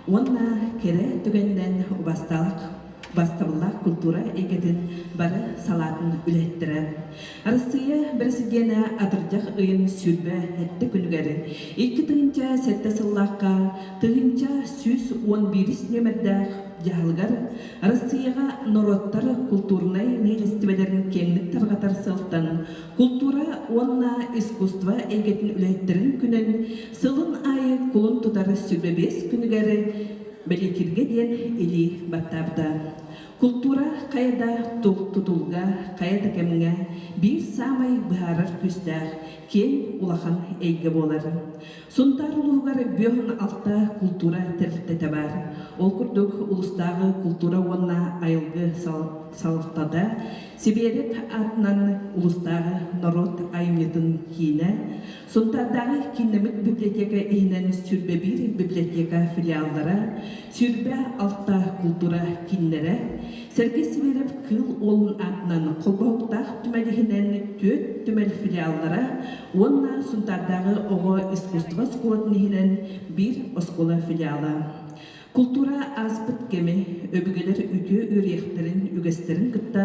Уонна кэрэ түгэнинэн убастаах бастабыллаах культура эйгэтин бары салаатын үлэһиттэрэ. Арассыыйа Бэрэсидьиэнэ атырдьах ыйын 27 күнүгэр 2007 сыллаахха 1111 нүөмэрдээх дьаһалыгар Арассыыйаҕа норуоттар култуурунай нэһилиэстибэлэрин киэҥник тарҕатар сыалтан култуура уонна искусство эйгэтин үлэһиттэрин күнүн сылын аайы кулун тутар 25 күнүгэр бэлиэтииргэ диэн илии баттаабыта. Култуура хайа да тутулга, хайа да кэмҥэ биир саамай быһаарар күүстээх, киэҥ улахан эйгэ буолар. Сунтаар улууһугар 56 култуура тэрилтэтэ баар. Ол курдук улуустааҕы култуура уонна айылгы салалтата Сибиэрэп аатынан улуустааҕы норуот айымньытын киинэ, Сунтаардааҕы кииннэммит библиотека иһинэн 21 библиотека филиаллара, 26 култуура кииннэрэ, Сергей Сибиэрэп Кыыл Уолун аатынан холбоһуктаах түмэл иһинэн түөрт түмэл филиаллара уонна Сунтаардааҕы оҕо искусство оскуолатын иһинэн биир оскуола филиала. Култуура ааспыт кэми, өбүгэлэр үтүө үөрүйэхтэрин, үгэстэрин кытта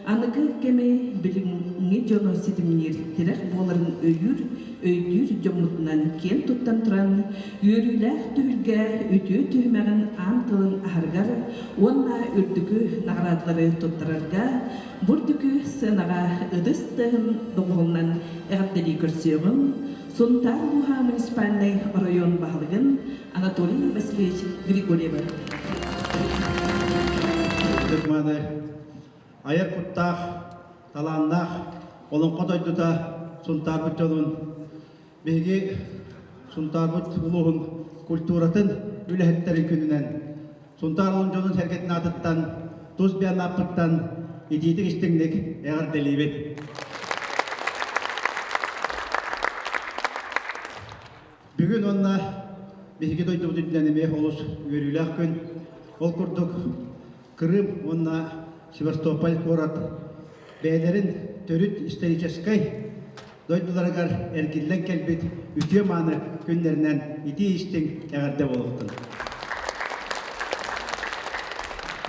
аныгы кэми билиҥҥи дьону ситимниир тирэх буоларын өйүүр, өйдүүр дьоммутунан киэн туттан туран, үөрүүлээх түһүлгэ үтүө түһүмэҕин аан тылын аһарыгар уонна үрдүкү наҕараадалары туттарарга бу үрдүкү сыанаҕа ытыс тыаһын доҕуһуолунан эҕэрдэлии көрсүөҕүҥ Сунтаар улууһа муниципальнай оройуон баһылыгын Анатолий Васильевич Григорьевы. Ытык-мааны айар куттаах, талааннаах олоҥхо дойдута Сунтаарбыт дьонун биһиги Сунтаарбыт улууһун культуратын үлэһиттэрин күнүнэн Сунтаар улуун дьонун сэргэтин аатыттан тус бэйэм ааппыттан итиитик истиҥник эҕэрдэлиибин. Бүгүн уонна биһиги дойдубут үрдүнэн эмиэ олус үөрүүлээх күн. Ол курдук Крым уонна Севастополь куорат бэйэлэрин төрүт историческай дойдуларыгар эргиллэн кэлбит үтүө-мааны күннэринэн итии-истиҥ эҕэрдэ буолуохтун.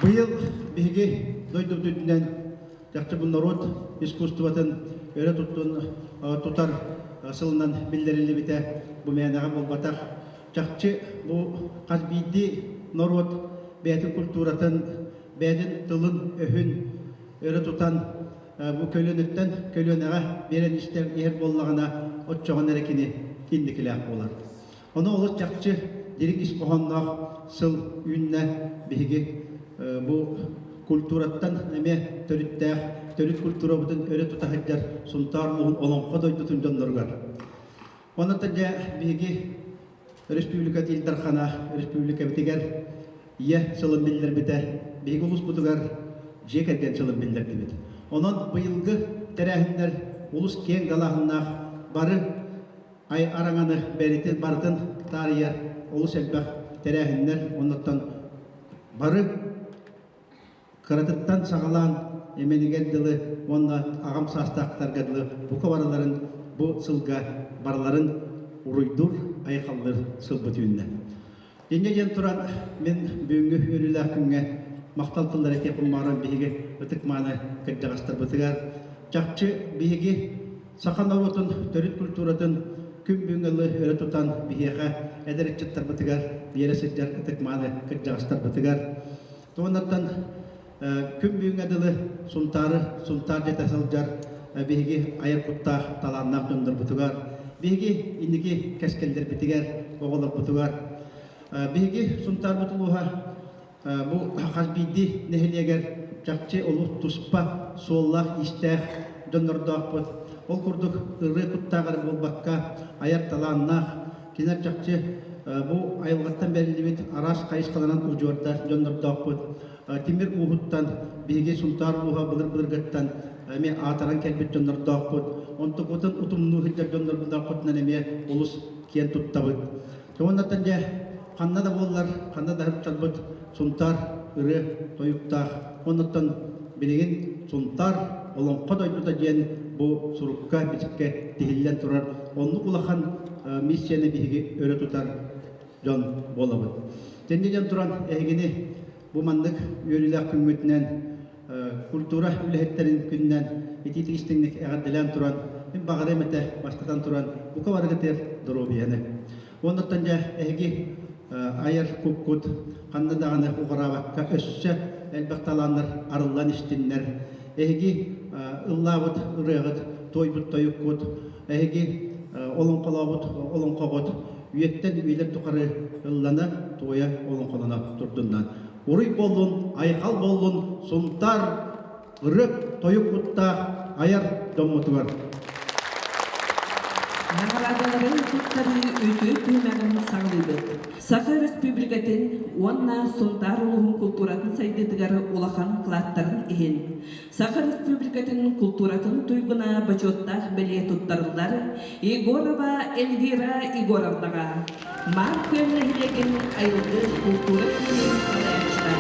Быйыл биһиги дойдубут үрдүнэн чахчы бу норуот искусствотын өрө туттун тутар сылынан биллэриллибитэ бу мээнэҕэ буолбатах. Чахчы бу хас биирдии норуот бэйэтин культуратын, бэйэтин тылын-өһүн өрө тутан бу көлүөнэттэн көлүөнэҕэ биэрэн истэр иһэр буоллаҕына, оччоҕуна эрэ кини инникилээх буолар. Ону олус чахчы дириҥ ис хоһоонноох сыл үүннэ биһиги бу культураттан эмиэ төрүттээх, төрүт культурабытын өрө тута сылдьар Сунтаар улууһун Олоҥхо дойдутун дьонноругар. Онон дьэ биһиги республика Ил Дархана республикабытыгар Ийэ сылын биллэрбитэ, биһиги улууспутугар дьиэ кэргэн сылын биллэрдибит. Онон быйылгы тэрээһиннэр улус киэҥ далааһыннаах бары ай араҥаны бэритин барытын таарыйар олус элбэх тэрээһиннэр оннуттан бары кыратыттан саҕалаан эмэнигэр дылы уонна аҕам саастаахтарга дылы бука барыларын бу сылга барыларын уруйдуур айхаллыыр сылбыт үүннэ. Инньэ диэн туран мин бүгүҥҥү үөрүүлээх күҥҥэ махтал тыллары этиэхпин баҕаран биһиги ытык-мааны кырдьаҕастарбытыгар чахчы биһиги саха норуотун төрүт культуратын күн бүгүҥҥэ дылы өрө тутан биһиэхэ эдэр ыччаттарбытыгар биэрэ сылдьар ытык-мааны кырдьаҕастарбытыгар Туонаттан күн бүгүҥҥэ дылы Сунтаары Сунтаар дьэтэ сылдьар биһиги айар куттаах талааннаах дьоннорбутугар, биһиги инники кэскиллэрбитигэр, оҕолорбутугар биһиги Сунтаарбыт улууһа бу хас биирдии нэһилиэгэр чахчы олус туспа суоллаах-иистээх дьоннордоохпут. Ол курдук ырыа куттаах эрэ буолбакка, айар талааннаах, Кинилэр чахчы бу айылҕаттан бэриллибит араас хайысхаларынан удьуордар дьоннордоохпут. Тимир ууһуттан биһиги Сунтаар ууһа былыр-былыргыттан эмиэ аатыран кэлбит дьоннордоохпут. Онтукутун утумнуу сылдьар дьоннорбутунан эмиэ олус киэн туттабыт. Уоннаттан дьэ ханна да буоллар, ханна да сылдьарбыт Сунтаар ырыа тойуктаах. Оннуттан билигин Сунтаар Олоҥхо дойдута диэн бу сурукка, бичиккэ тиһиллэн турар оннук улахан миссияны биһиги өрө тутар дьон буолабыт. Тэннэ диэн туран эһигини бу маннык үөрүүлээх күҥҥүтүнэн культура үлэһиттэрин күнүнэн итиитик истиҥник эҕэрдэлээн туран мин баҕарыам этэ бастатан туран бука барыгытыгар доруобуйаны. Оннуттан дьэ эһиги айар куккут ханна даҕаны уҕараабакка өссө элбэх талааннар арыллан истиннэр. Эһиги ыллаабыт ырыаҕыт, туойбут тойуккут, эһиги олоҥхолообут олоҥхоҕут үйэттэн үйэлэр тухары ыллана, туойа олоҥхолоно турдуннар. Уруй буоллун, айхал буоллун, Сунтаар ырыа тойук куттаах айар дьоммутугар. Наҕараадаларын туттарыы үтүө түһүмэҕин саҕалыыбыт. Саха Өрөспүүбүлүкэтин уонна Сунтаар улууһун култууратын сайдыытыгар улахан кылааттарын иһин Саха Өрөспүүбүлүкэтин култууратын туйгуна бочуоттаах бэлиэ туттарыллар Егорова Эльвира Егоровнаҕа Маар Күөл нэһилиэгин айылгы култуура киинин салайааччыта.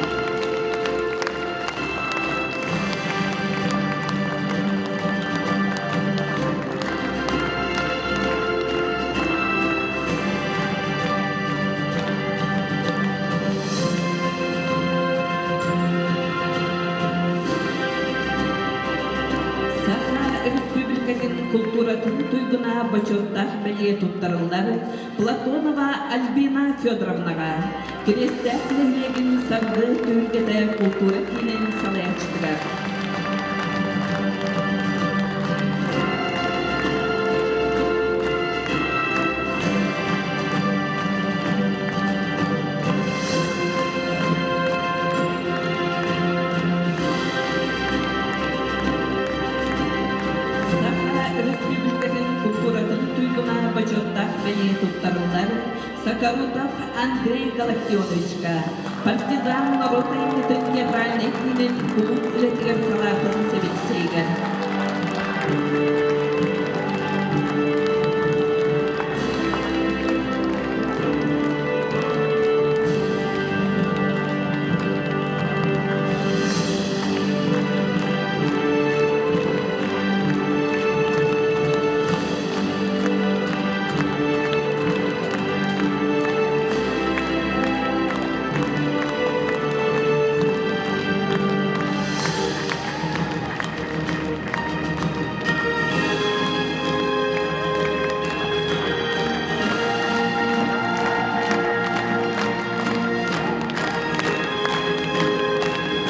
Саха Республикатын култууратын туйгуна бочуоттаах бэлиэ туттарыллар Платонова Альбина Федоровнаҕа, Кириэстээх нэһилиэгин Саргы түһүлгэтэ култуура киинин салайааччытыгар. Саха Өрөспүүбүлүкэтин култууратын туйгуна бочуоттаах бэлиэ туттарыллар Сокорутов Андрей Галактионовичка, Партизан норуот айымньытын театральнай киинин кулууп үлэтигэр салаатын сэбиэдиссэйигэр.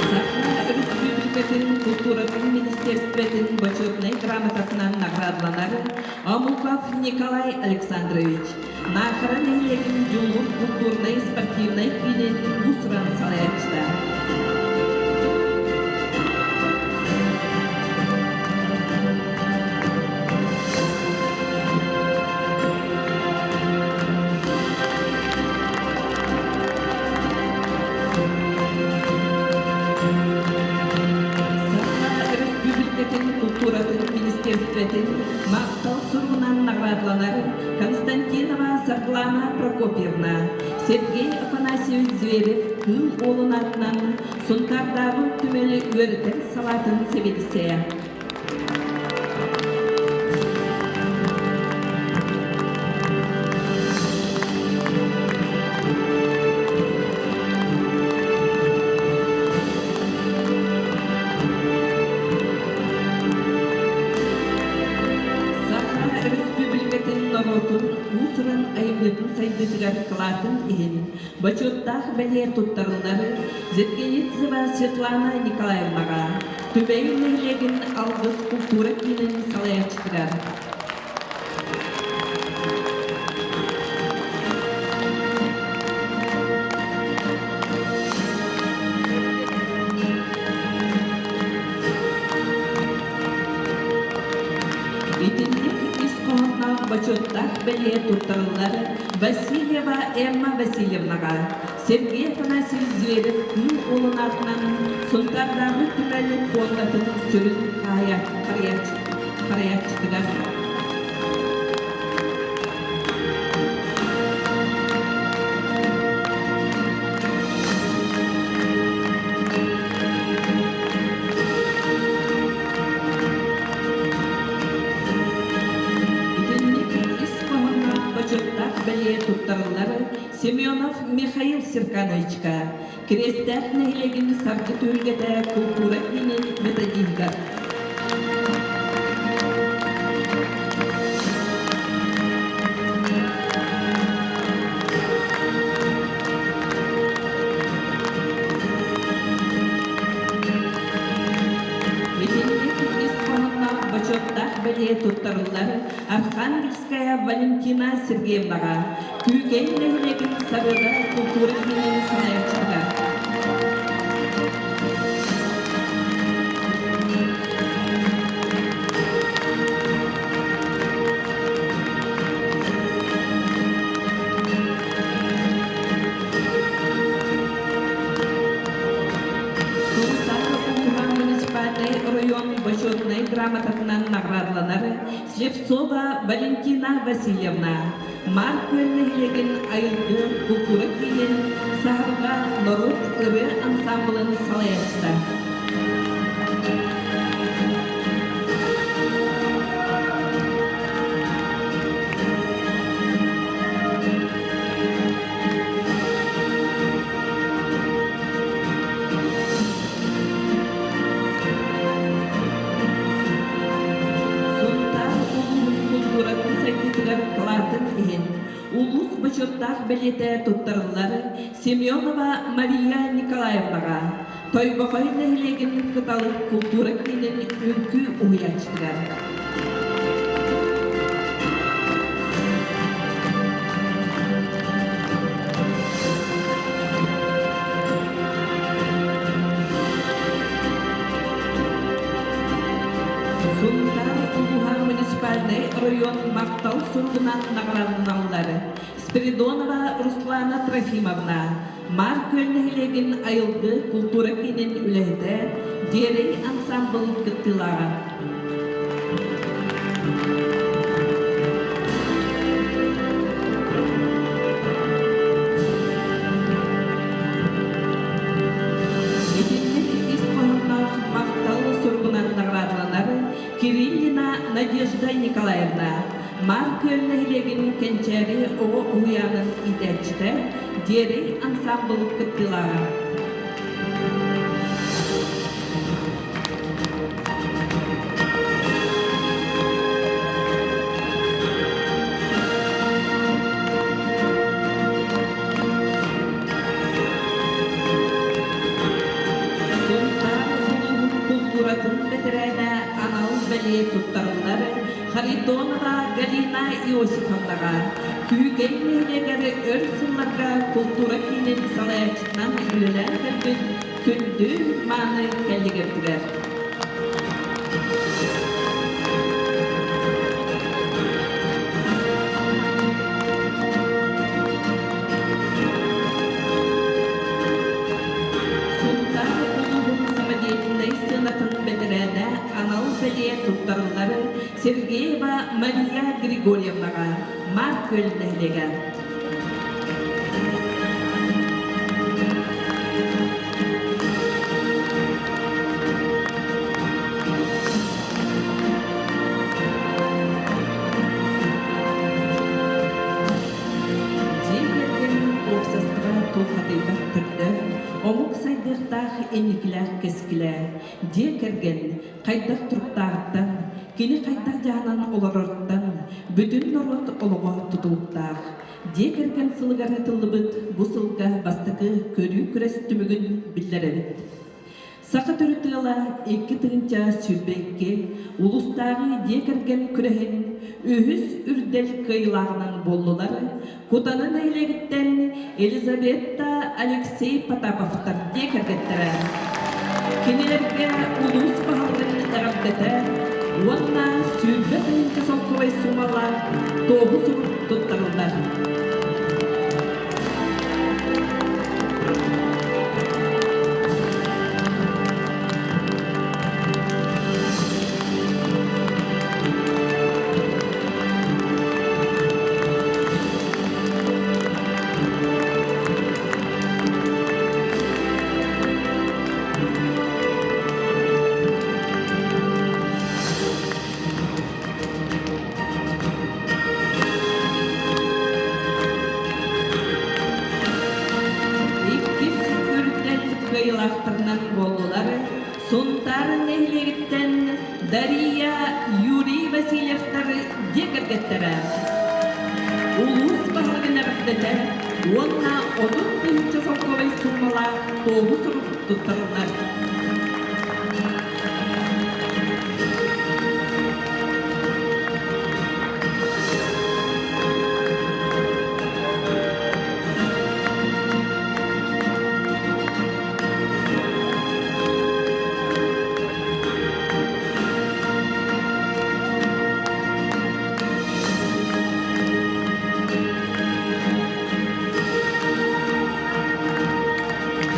Саха Өрөспүүбүлүкэтин култууратын министерствотын бочуотунай грамотатынан наградланар Омуков Николай Александрович, Наахара нэһилиэгин Дьулуур культурнай-спортивнай киинин уус-уран салайааччыта. Саха Өрөспүүбүлүкэтин култууратын министерствотын Махтал суругунан наҕараадаланар Константинова Саргылана Прокопьевна, Сергей Афанасьевич Зверев Кыыл Уолун аатынан Сунтаардааҕы түмэли үөрэтэр салаатын сэбиэдиссэйэ. Саха Өрөспүүбүлүкэтин норуотун уус-уран айымньытын сайдыытыгар кылаатын иһин бочуоттаах бэлиэ туттарыллар Зеткеницева Светлана Николаевнаҕа, Түбэй нэһилиэгин Алгыс култуура киинин салайааччытыгар. Итинник ис хоһоонноох бочуоттаах бэлиэ туттарыллар Васильева Эмма Васильевнаҕа, Сергей Афанасьевич Зверев Кыыл Уолун аатынан Сунтаардааҕы түмэл пуондатын сүрүн харайааччытыгар. Итинник ис хоһоонноох бочуоттаах бэлиэ туттарыллар Семенов Михаил Серкановичка, Кириэстээх нэһилиэгин Саргы түһүлгэтэ култуура киинин методиһыгар. Итинник ис хоһоонноох бочуоттаах бэлиэ туттарыллар Архангельская Валентина Сергеевнаҕа, Күүкэй нэһилиэгин Сарыада култуура киинин салайааччытыгар. Сунтаар улууһа муниципальнай оройуон Бочуотунай грамотатынан наҕараадаланар Слепцова Валентина Васильевна, Маар Күөл нэһилиэгин айылгы култуура киинин Саһарҕа норуот ырыа ансаамбылын салайааччыта. Сунтаар улууһун култууратын сайдыытыгар кылаатын иһин улуус бочуоттаах бэлиэтэ туттарыллар Семенова Мария Николаевнаҕа, Тойбохой нэһилиэгин Кыталык култуура киинин үҥкүү уһуйааччытыгар. Сунтаар улууһа муниципальнай оройуон махтал суругунан наҕараадаланаллар. Спиридонова Руслана Трофимовна, Маар Күөл нэһилиэгин айылгы култуура киинин үлэһитэ, Дьиэрэй ансаамбыл кыттыылааҕа. Итинник ис хоһоонноох махтал суругунан наҕараадаланар Кириллина Надежда Николаевна, Маар Күөл нэһилиэгин Кэнчээри оҕо уһуйаанын иитээччитэ, Дьиэрэй ансаамбыл кыттыылааҕа. Сунтаар улууһун култууратын бэтэрээнэ анал бэлиэ туттарыллар Харитонова Галина Иосифовнаҕа Күүкэй нэһилиэгэр өр сылларга култуура киинин салайааччытынан үлэлээн кэлбит күндү мааны кэллигэрдилэр. Сунтаар улууһун самодеятельнай сыанатын бэтэрээнэ анал бэлиэ туттарыллар Сергеева Мария Григорьевнаҕа Маар Күөл нэһилиэгэ. Дьиэ кэргэн уопсастыба тулхадыйбат төрдө, омук сайдыахтаах инникилээх кэскилэ, дьиэ кэргэн хайдах туруктааҕыттан, кини хайдах дьаһанан олороруттан бүтүн норуот олоҕо тутулуктаах. Дьиэ кэргэн сылыгар ыытыллыбыт бу сылга бастакы көрүү күрэс түмүгүн биллэрэбит. Саха төрүт ыала 2022 улуустааҕы дьиэ кэргэн күрэһин үһүс үрдэл кыайыылааҕынан буоллулар Кутана нэһилиэгиттэн Елизавета Алексей Потаповтар дьиэ кэргэттэрэ. Кинилэргэ улуус баһылыгын эҕэрдэтэ уонна 20 000 солкуобай суумалаах туоһу сурук туттарыллар. кыайыылаахтарынан буоллулар Сунтаар нэһилиэгиттэн Дария, Юрий Васильевтар дьиэ кэргэттэрэ. Улуус баһылыгын эҕэрдэтэ уонна 30 тыһыынча солкуобай суумалаах туоһу сурук туттарыллар.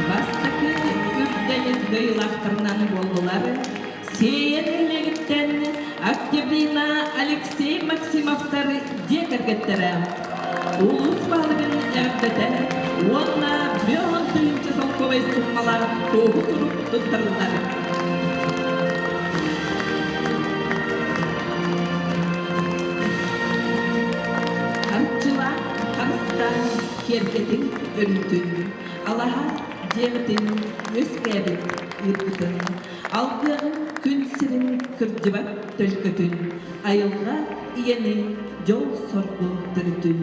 Бастакы үрдэли кыайыылаахтарынан буоллулар Сиэйэ нэһилиэгиттэн Октябрина Алексей Максимовтар дьиэ кэргэттэрэ. Улуус баһылыгын эҕэрдэтэ уонна 50 тыһыынча солкуобай суммалаах туоһу сурук туттарыллар. Харчылаах харыстаан киэргэтин өрүүтүн, алаһа дьиэҕитин үөскээбит ыыргытын, алгыаҕын күн сирин кырдьыбат төлкөтүн, айылҕа ийэни дьол-соргу төрүтүн.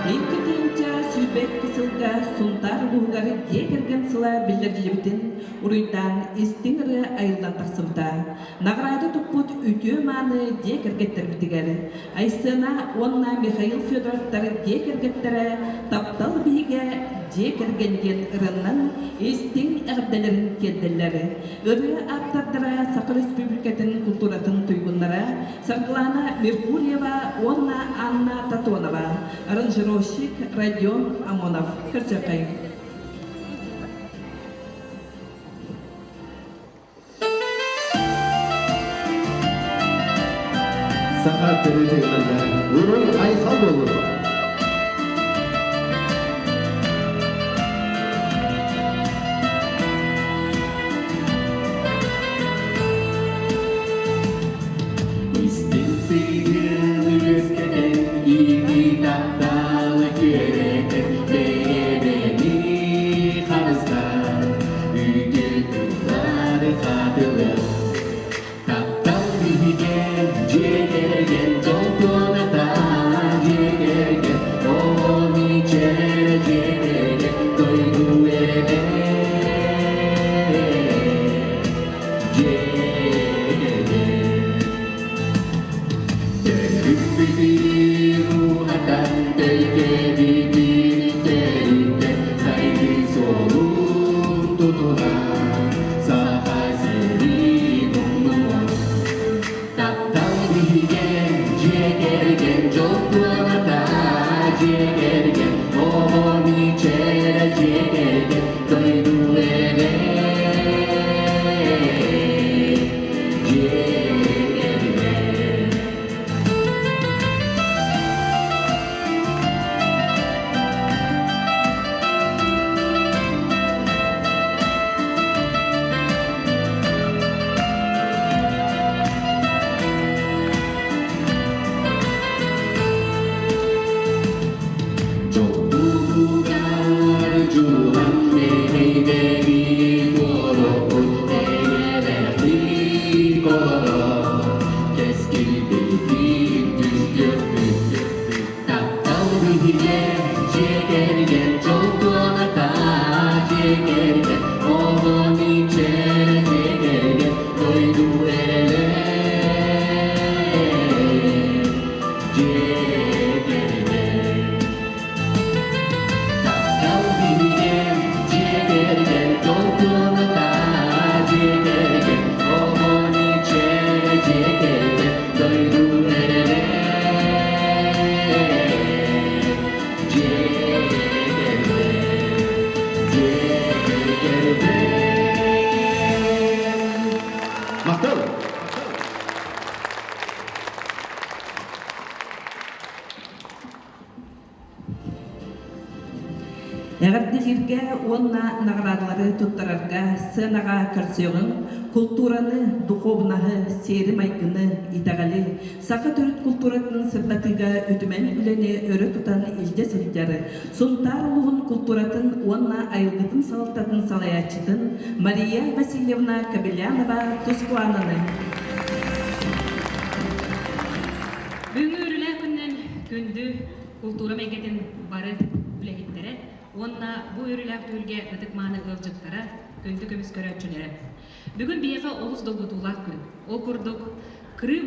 2 тыһыынча 22 сылга Сунтаар улууһугар дьиэ кэргэн сыла биллэриллибитин уруйдаан истиҥ ырыа айыллан тахсыбыта. Наҕараада туппут үтүө-мааны дьиэ кэргэттэрбитигэр Айсена уонна Михаил Федоровтар дьиэ кэргэттэрэ «Таптал биһигэ дьиэ кэргэн» диэн ырыаннан истиҥ эҕэрдэлэрин тиэрдэллэр. Ырыа ааптардара Саха Республикатын култууратын туйгуннара Саргылана Меркурьева уонна Анна Тотонова, аранжировщик Родион Амонов. Көрсүөххэйиҥ. Саха төрүтүгэр уруй айхал буолуо. Истин сыһыан үөскэтэн, иитии таптаалы күөрэтэн, бэйэ-бэйэни харыстаан, үтүө тыллары хатылык. Таптал биһигэ дьиэ кэргэн дьолтуоната дьиэ кэргэн оҕону ичэрэ дьиэ кэргэн дойду эрэнэ дьиэ кэргэн. Төрүппүтүн ууһатан төлкөбүтүн төрүттэн сайдыы суолун тутуһан Саха сирин умнумун. Таптал биһигэ дьиэ кэргэн дьол туоната дьиэ кэргэн оҕону ичэрэ дьиэ кэргэн дойду эрэнэ дьиэ кэргэн. Дьолбутугар дьулуһан мэһэйдэри туоруохпут, эйэлээхтик олорор, кэскилбитин түстүөхпүт. Таптал биһигэ Дьиэ кэргэн дьол туоната, дьиэ кэргэн оҕо иччэ, дьиэ кэргэн дойду эрэлэ. Дьиэ кэргэн таптал биһигэ, дьиэ кэргэн дьол туоната, дьиэ кэргэн оҕо иччэ, дьиэ кэргэн дойду эрэлэ. Махтал! Эҕэрдэлииргэ уонна наҕараадалары туттарарга сценаҕа көрсүөҕүҥ култуураны, духуобунаһы, сиэри-майгыны, итэҕэли, саха төрүт култууратын сырдатыыга үтүмэн үлэни өрө тутан илдьэ сылдьар Сунтаар улууһун култууратын уонна айылгытын салалтатын салайааччытын Мария Васильевна Кобелянова Тускуананы. Бүгүҥҥү үөрүүлээх күнүнэн күндү култуура эйгэтин бары үлэһиттэрэ уонна бу үөрүүлээх түһүлгэ ытык-мааны ыалдьыттара, күндү көмүс көрөөччүлэрэ. Бүгүн биһиэхэ олус долгутуулаах күн. Ол курдук, Крым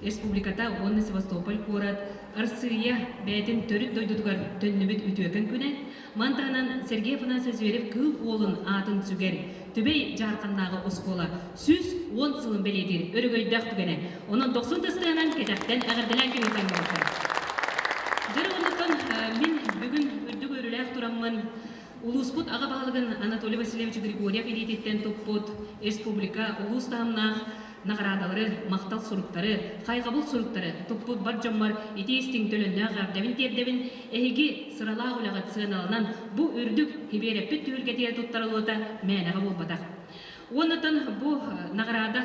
Республиката уонна Севастополь куорат Арассыыйа бэйэтин төрүт дойдутугар төннүбүт үтүөкэн күнэ. Маны таһынан Сергей Афанасьевич Зверев Кыыл Уолун аатын сүгэр Түбэй Дьаарханнааҕы оскуола 110 сылын бэлиэтиир өрөгөйдөөх түгэнэ. Онон дохсун тыстыанан кэтэхтэн эҕэрдэлээн кэбиһэн буолуохтара. Дьэ оннуттан мин бүгүн үрдүк үөрүүлээх тураммын Улууспут аҕа баһылыгын Анатолий Васильевич Григорьев илиититтэн туппут республика улуус таһымнаах наҕараадалары, махтал суруктары, хайҕабыл суруктары туппут бар дьоммор итии-истиҥ төлөннөөх эҕэрдэбин тиэрдэбин. Эһиги сыралаах үлэҕит сыаналанан бу үрдүк Кибиэрэппит түһүлгэтигэр туттарыллыбыта мээнэҕэ буолбатах. Уоннатан бу наҕараада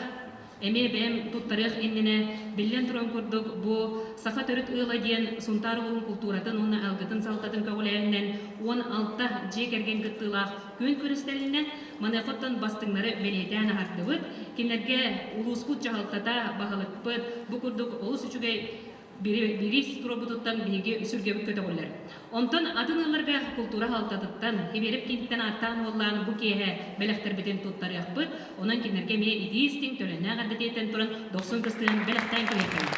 Эмиэ бэйэм туттарыах иннинэ, биллэн туран курдук, бу Саха төрүт ыала диэн Сунтаар улууһун култууратын уонна алгытын салтатын көҕүлээһининэн 16 дьиэ кэргэн кыттыылаах күөн күрэстэринэ маныаха оттон бастыҥнары бэлиэтээн аһардыбыт. Кинилэргэ улууспут дьаһалтата, баһылыкпыт бу курдук олус үчүгэй бириис туруорбутуттан биһиги сүргэбит көтөҕүллэр. Онтон атын ыалларга култуура халтатыттан, Хибиэрэп кииниттэн ааттаан-уоллаан бу киэһэ бэлэхтэрбитин туттарыахпыт. Онон кинилэргэ эмиэ итии-истиҥ, төлөннөөх эрдэтиэттэн туран дохсун кыстыгын бэлэхтээн кэлиэххэйиҥ.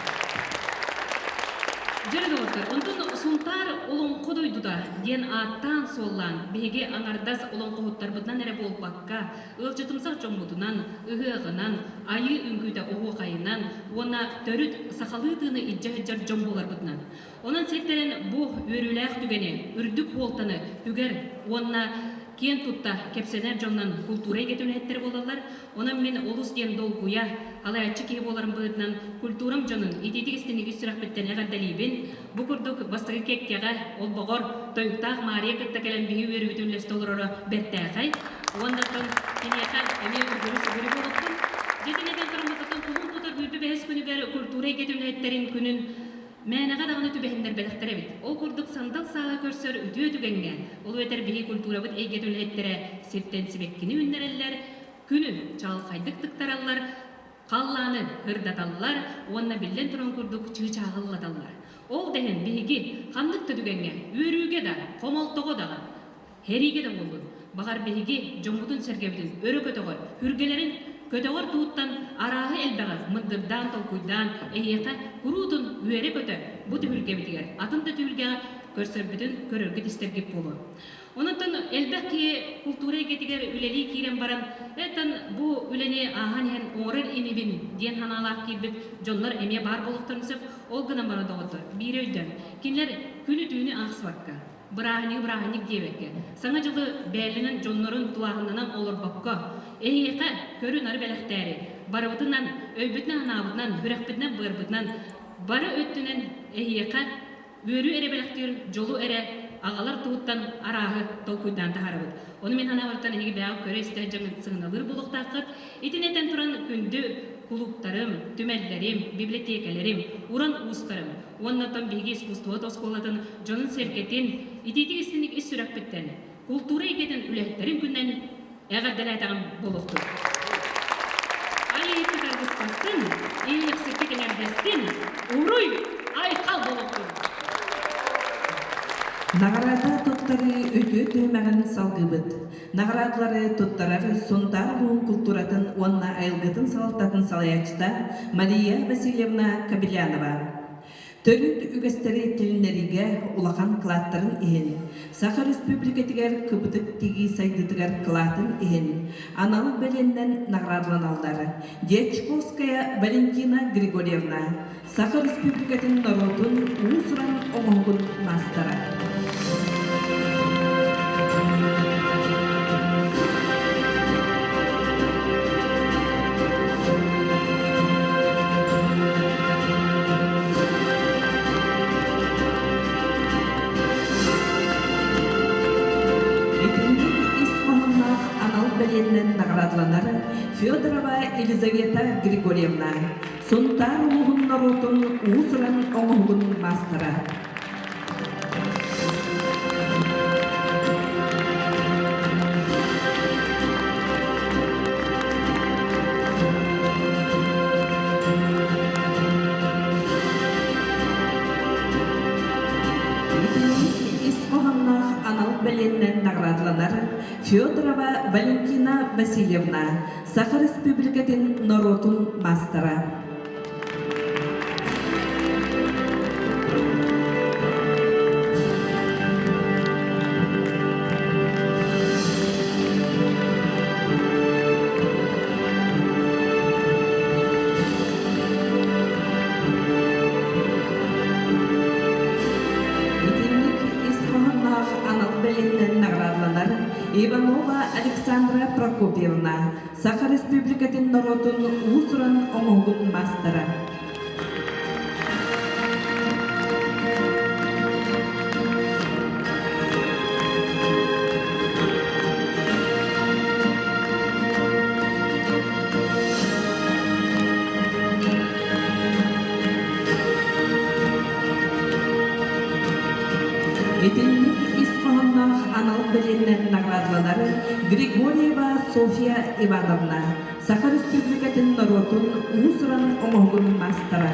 Дьэ, доҕоттор, онтон Сунтаар олоҥхо дойдута диэн ааттаан-суоллаан биһиги аҥардас олоҥхоһуттарбытынан эрэ буолбакка, ыалдьытымсах дьоммутунан, ыһыаҕынан, айыы үҥкүүтэ оһуохайынан уонна төрүт сахалыы тыыны илдьэ сылдьар дьон буоларбытынан. Онон сиэттэрэн бу үөрүүлээх түгэни, үрдүк буолтаны үгэр уонна киэн тутта кэпсэнэр дьоннон култуура эйгэтин үлэһиттэрэ буолаллар. Онон мин олус диэн долгуйа, алаайаччы киһи буоларым быһыытынан культурам дьонун итиитик истиҥник ис сүрэхпиттэн эҕэрдэлиибин. Бу курдук бастакы кэккэҕэ олбоҕор тойуктаах Маарыйа кытта кэлэн биһи үөрүүбүтүн үллэстэ олороро бэртээхэй. Уонна оттон киниэхэ эмиэ үргүрү-сүгүрү буолуохтун. Дьэ итинэтэн туран кулун тутар үрдү бэһис күнүгэр культура эйгэтин үлэһиттэрин күнүн мээнэҕэ даҕаны түбэһиннэрбэтэхтэр эбит. Ол курдук сандал сааһы көрсөр үтүө түгэҥҥэ, ол эбэтэр биһи культурабыт эйгэтин үлэһиттэрэ сиртэн сибэккини үүннэрэллэр, күнү чаҕылхайдык тыктараллар, халлааны ырдаталлар уонна биллэн туран курдук чыычааҕы ыллаталлар. Ол да иһин биһиги ханнык да түгэҥҥэ үөрүүгэ да, хомолтоҕо даҕаны, сэриигэ да буоллун, баҕар биһиги дьоммутун-сэргэбитин өрө көтөҕөр, үргэлэрин көтөҕөр туһуттан арааһы элбэҕи мындырдаан толкуйдаан эһиэхэ куруутун үөрэ-көтө бу түһүлгэбитигэр атын да түһүлгэҕэ көрсөрбүтүн көрөргүт-истэргит буолуо. Онон элбэх киһи култуура эйгэтигэр үлэлии киирэн баран, «Этан бу үлэни ааһан иһэн оҥорор инибин» диэн санаалаах киирбит дьоннор эмиэ баар буолуохтарын сөп. Ол гынан баран доҕоттор, биири өйдөөн, кинилэр күнү-түүнү аахсыбакка, бырааһынньыгы бырааһынньык диэбэккэ, Саҥа дьылы бээлэнэн дьоннорун тулааһыннанан олорбокко, эһиэхэ көрү-нары бэлэхтээри, барыбытынан, өйбүтүнэн-санаабытынан, сүрэхпитинэн-быарбытынан бары өттүнэн эһиэхэ Үөрүү эрэ бэлэхтиир, дьолу эрэ аҕалар туһуттан арааһы толкуйдаан таһаарабыт. Ону мин санаабыттан эһиги бэйэҕит көрө-истэ сыҥыналыыр буолуохтааххыт. Итини этэн туран күндү кулууптарым, түмэллэрим, библиотекэлэрим, уран уустарым уонна оттон биһиги искусствовод оскуолатын дьонун-сэргэтин итиитик-истиҥник ис сүрэхпиттэн култуура эйгэтин үлэһиттэрин күнүнэн эҕэрдэлээтэҕим буолуохтун. Айыыһыт аргыспастын, иэйэхсиккит эҥэрдэстин, уруй, айхал буолуохтун! Наҕараада туттарыы үтүө түһүмэҕин салгыыбыт. Наҕараадалары туттарар Сунтаар улууһун култууратын уонна айылгытын салалтатын салайааччыта Мария Васильевна Кобелянова. Төрүт үгэстэри тилиннэриигэ улахан кылааттарын иһин, Саха Өрөспүүбүлүкэтигэр кыбытык тигии сайдыытыгар кылаатын иһин анал бэлиэннэн наҕараадаланаллар Дьячковская Валентина Григорьевна, Саха Республикатын норуотун уус-уран оҥоһугун маастара. Итинник ис хоһоонноох анал бэлиэннэн наҕараадаланар Федорова Елизавета Григорьевна, Сунтаар улууһун норуотун уус-уран оҥоһугун маастара. Итинник ис хоһоонноох анал бэлиэннэн наҕараадаланар Федорова Валентина Васильевна, Саха Республикатын норуотун маастара. Итинник ис хоһоонноох анал бэлиэннэн наҕараадаланар Иванова Александра Прокопьевна, Саха Республикатын норуотун уус-уран оҥоһугун маастара. Итинник ис хоһоонноох анал бэлиэннэн наҕараадаланар Григорьева Софья Ивановна, Саха Республикатын норуотун уус-уран оҥоһугун маастара.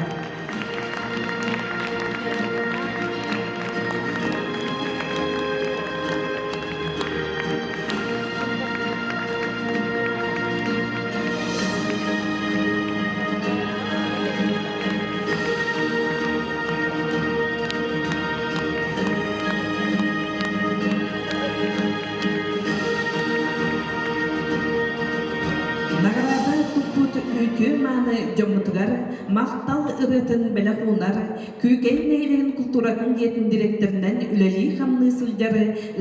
Наҕараада туппут үтүө-мааны дьоммутугар махтал ырыатын бэлэх уунар Күүкэй нэһилиэгин култууратын дьиэтин дириэктэринэн үлэлии-хамныы сылдьар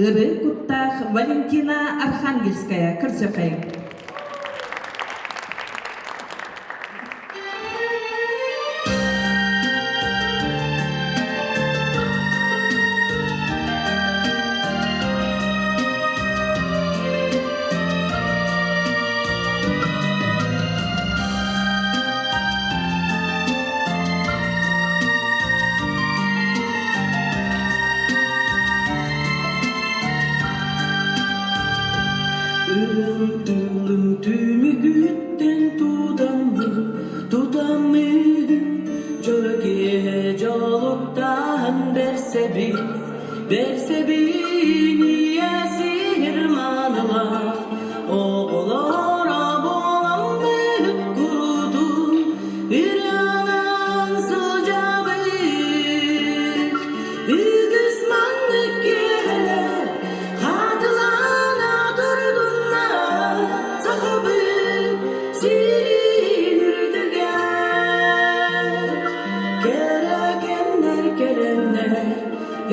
ырыа куттаах Валентина Архангельская көрсөхөйүҥ. Үрүҥ тылым түмүгүттэн тутаммын, тутаммын, дьоро киэһэ дьолуктаан бэрсэбин, бэрсэбин ийэ сир маанылаах, оҕолоро буоламмыт курутун ырыанан сылдьабыт. Үгүс маннык киэһэлэр Хатылана турдунна сахабыт сирин үрдүгэр. Кэрэ кэмнэр кэлэннэр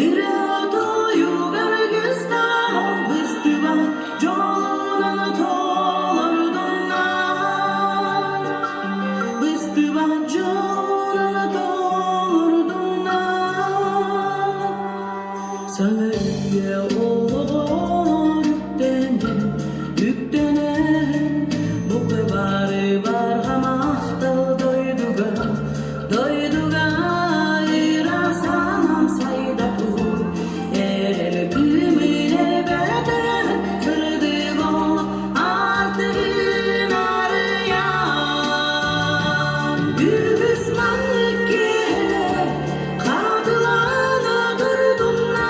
ырыа тойугар гыстаах быстыбат дьолунан толордунна. Быстыбат дьолунан толордунна. Саҥа үйэ олоҕор үктэнэн, үктэнэн, бука бары барҕа махтал дойдуга, дойдуга ыра санаам сайда тур, эрэл кыымын элбэтэн, сырдык ол аартыгын арыйан. Үгүс маннык киэһэлэр Хатылана турдунна.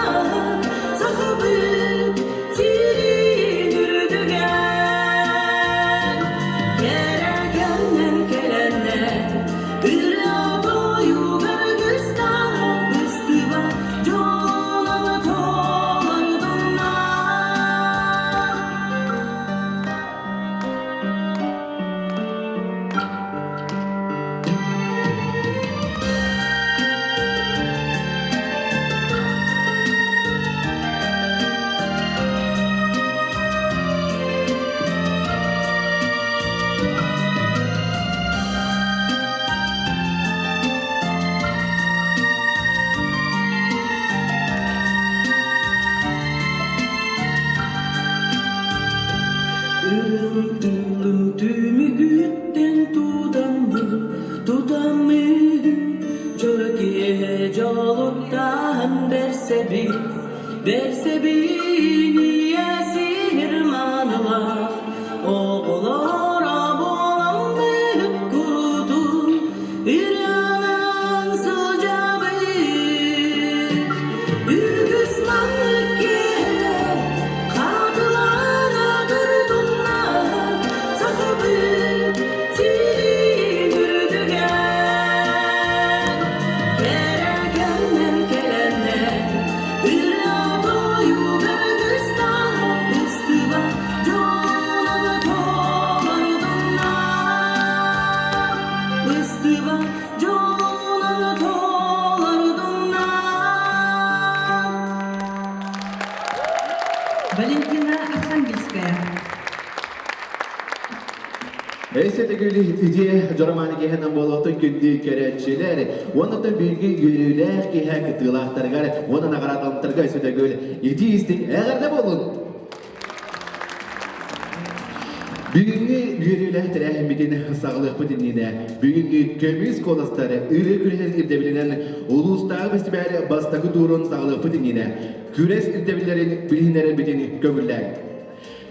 бэрсэбин, бэрсэбин ийэ сир маанылаах, оҕолоро буоламмыт курутун ырыанан сылдьабыт. Үгүс маннык киэһэлэр хатылана турдуннар, Сахабыт сирин үрдүгэр. Кэрэ кэмнэр кэлэннэр, ырыа тойугар кыстаах быстыбат дьонун толордуннар. Быстыбат дьонун толордуннар. Валентина Архангельская. Эсэтигүл идея дьороманы киһинэн буолуохтун күндү көрөөччүлэр уонна бииргэ үөрүүлээх киһи кыттыылаахтарыгар уонна наҕараадаларга өсөтөгүл итии истиҥ эҕэрдэ буолун! Бүгүҥҥү үөрүүлээх тэрээһиммитин саҕалыахпыт иннинэ бүгүҥҥү көмүс куоластар ырыа күрэһин ирдэбилинэн улуустааҕы фестиваль бастакы туурун саҕалыахпыт иннинэ күрэс ирдэбиллэрин билиһиннэрэрбитин көҥүллээҥ.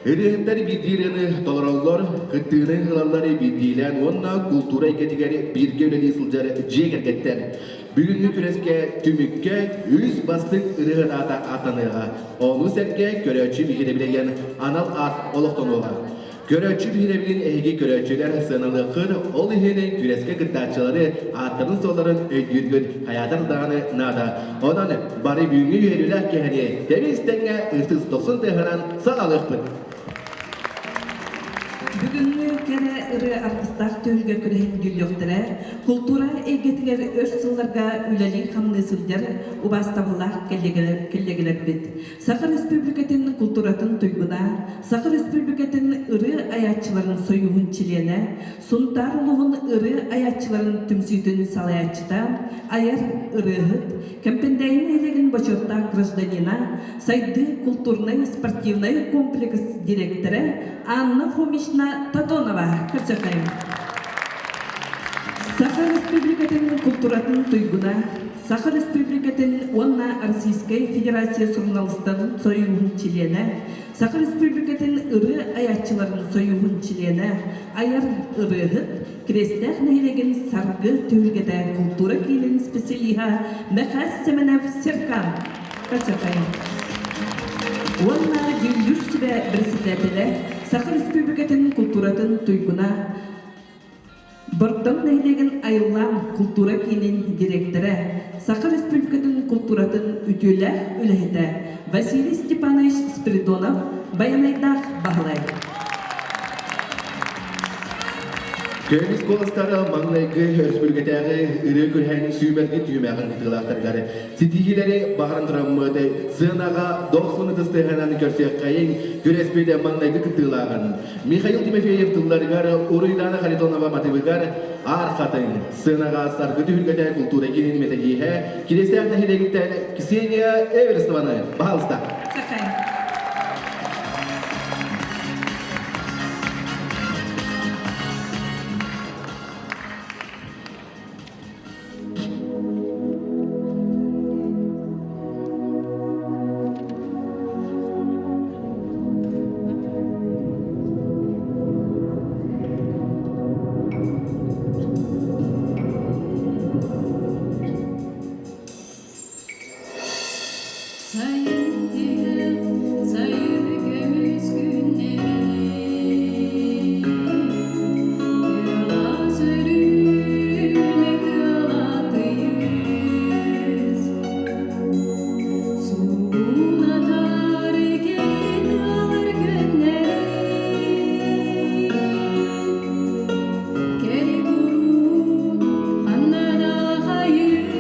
Ырыаһыттар биирдии ырыаны толороллор, кыттыыны ылаллар биирдиилээн уонна култуура эйгэтигэр бииргэ үлэлии сылдьар дьиэ кэргэттэр. Бүгүҥҥү күрэскэ түмүккэ үс бастыҥ ырыаһыт аата ааттаныаҕа. Ону сэргэ көрөөччү биһирэбилигэр анал аат олохтонуоҕа. Көрөөччү биһирэбилин эһиги көрөөччүлэр сыаналыаххыт, ол иһин күрэскэ кыттааччылары ааттарын-суолларын өйдүүргүт хайаатар даҕаны наада. Онон бары бүгүҥҥү үөрүүлээх киэһэни тэбис-тэҥҥэ ытыс дохсун тыаһынан саҕалыахпыт. Бүгүҥҥү кэрэ ырыа аргыстаах түһүлгэ күрэһин дьүүллүөхтэрэ култуура эйгэтигэр өр сылларга үлэлии-хамныы сылдьар убаастабыллаах кэллиэгэлэрбит. Саха Республикатын култууратын туйгуна, Саха Республикатын ырыа айааччыларын сойууһун чилиэнэ, Сунтаар улууһун ырыа айааччыларын түмсүүтүн салайааччыта, айар ырыаһыт, Кэмпэндээйи нэһилиэгин бочуоттаах гражданина, Сайдыы культурнай-спортивнай комплекс дириэктэрэ Анна Фомична Тотонова көрсөкөйүм. Саха Республикатын култууратын туйгуна, Саха Республикатын уонна Российскай Федерация суруналыыстарын сойууһун чилиэнэ, Саха Республикатын ырыа айааччыларын сойууһун чилиэнэ, айар ырыаһыт, Кириэстээх нэһилиэгин Саргы түһүлгэтэ култуура киинин специалиһа Мэхээс Сэмэнов Серкан Качакай уонна Дьүүллүүр сүбэ председателэ, Саха Республикатын култууратын туйгуна, Бордоҥ нэһилиэгин Айыллаан култуура киинин дириэктэрэ, Саха Республикатын култууратын үтүөлээх үлэһитэ Василий Степанович Спиридонов Байанайдаах Баһылай. Көмүс куоластары маҥнайгы өрөспүүбүлүкэтээҕи ырыа күрэһин сүүмэрдиир түһүмэҕин кытыылаахтарыгар ситиһиилэри баҕаран тураммыт сыанаҕа дохсун ытыс тыаһынан көрсүөххэйиҥ күрэспит маҥнайгы кыттыылааҕын Михаил Тимофеев тылларыгар Уруйдаана Харитонова матыбыгар Аар Хатыҥ сыанаҕа Саргы түһүлгэтэ култуура киинин методииһэ Кириэстээх нэһилиэгиттэн Ксения Эверстованы баһаалыста. Сайын тиһэх, сайыны көмүс күннэри Тыала сөрүүнэ тыала тыйыс Суугунатар кэрэ тыалар күннэри Кэрэ куруук ханна да хайыс.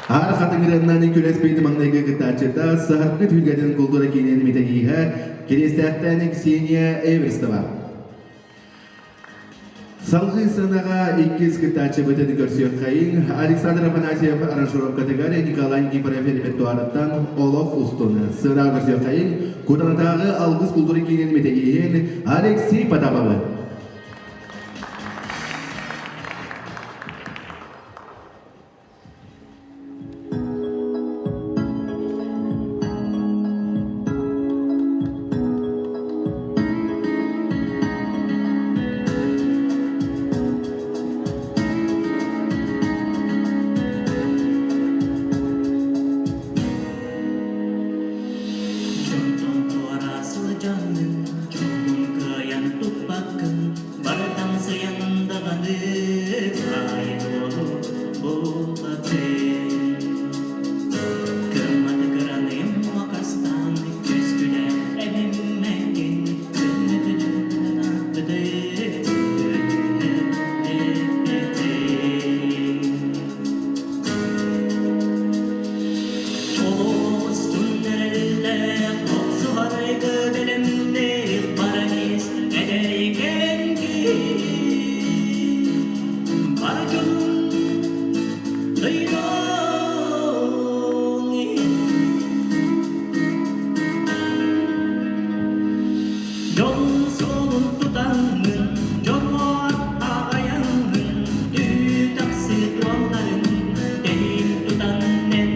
Аар хатыҥырыаннан күрэспит маҥнайгы кыттааччыта Саһаргы түһүлгэтин култуура киинин методиһа Кириэстээхтэн Ксения Эверстова. Салгыы сыанаҕа иккис кыттааччыбытын көрсүөххэйиҥ Александр Афанасьев аранжировкатыгар Николай Никифоров репертуарыттан олох устун. Сыанаҕа көрсүөххэйиҥ Кутанатааҕы Алгыс култуура киинин методиһин Алексей Потаповы. Дьонтон туора сылдьаҥҥын, дьолгун кыайан туппаккын, Барытан сыйан даҕаны баай-дуолу булбатын. Кырматы кыраным макастаан күскүлэ эбиммэккин күннүтүнэн ааппыты Олустун эрэллээх охсуһарга бэлэмнээх баран ис эдэрикэн бар дьонун дойдуҥ Дьон суолун тутаҥҥын, дьоҥҥор аҕайаҥҥын, түүтахсы туолларын тэһиин тутан эн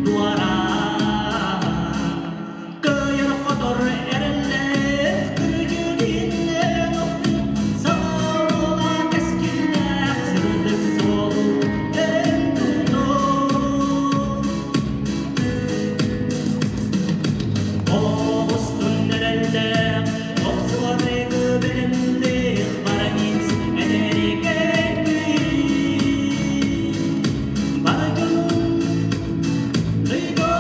туораан. Кыайар-хотор эрэллээх кырдьыгиннэн охтут, саҥа буола кэскиллээх сырдык суол эн тутун. Оҕустун эрэллээх, охсуһарыгы бэлэмнээх баранец эдэрикэҥҥин. Бар дьонун дойдуҥ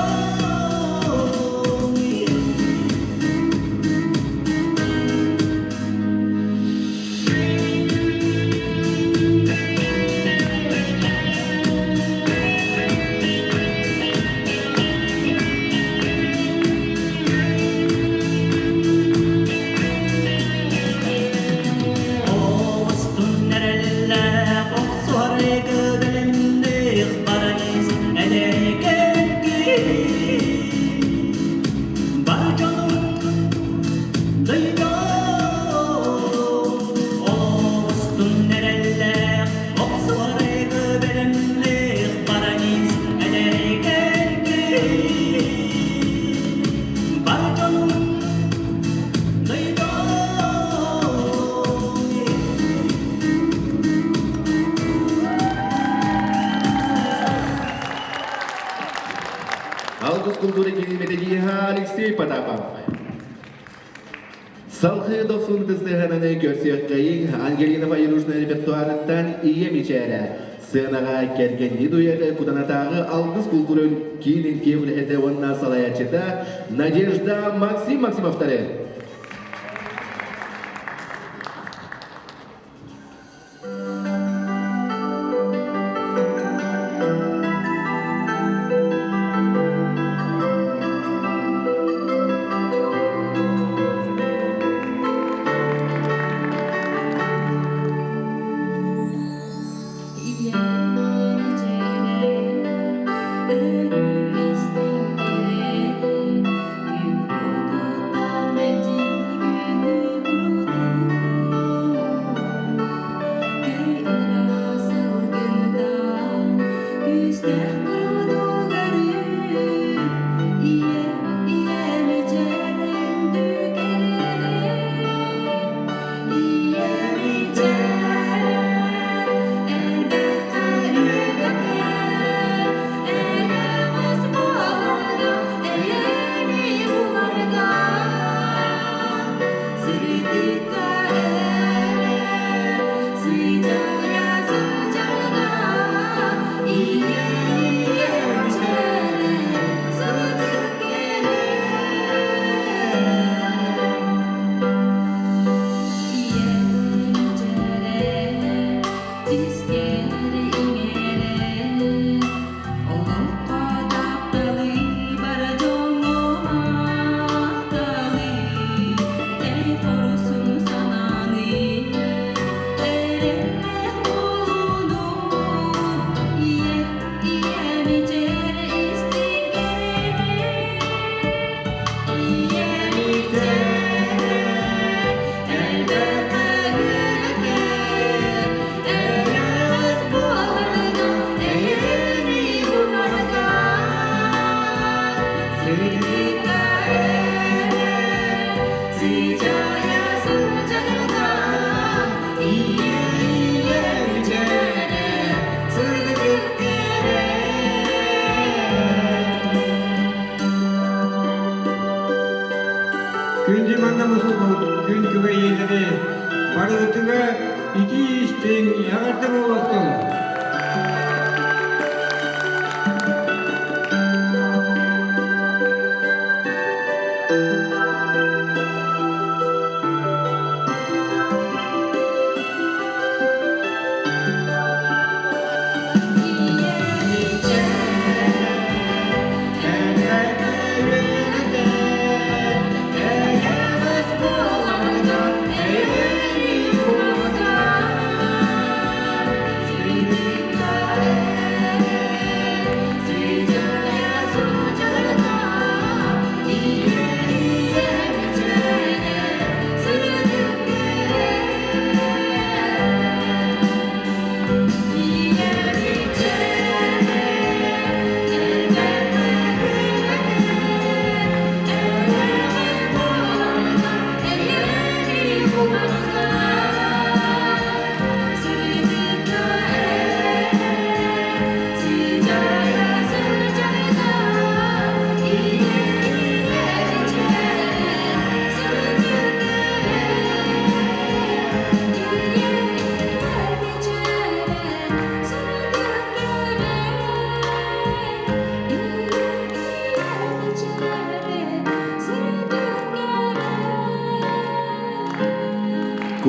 Оҕустун эрэллээх, охсуһарыгы бэлэмнээх баранец эдэрикэҥҥин. Бар дьонун Оҕустун эрэллээх, охсуһарыгы бэлэмнээх баранец эдэрикэҥҥин. Бар дьонун Алгыс култуура киинин методиһа Алексей Потапов. Салгыы дохсун тыстыһананы көрсүөххэйиҥ Ангелина Файрушна репертуарыттан Ийэ мичээрэ сценаҕа кэргэннии дуэты Кутанатааҕы Алгыс култуура киинин киэҥ үлэһитэ уонна салайааччыта Надежда Максим Максимовтары. Сыдьая сыдьана,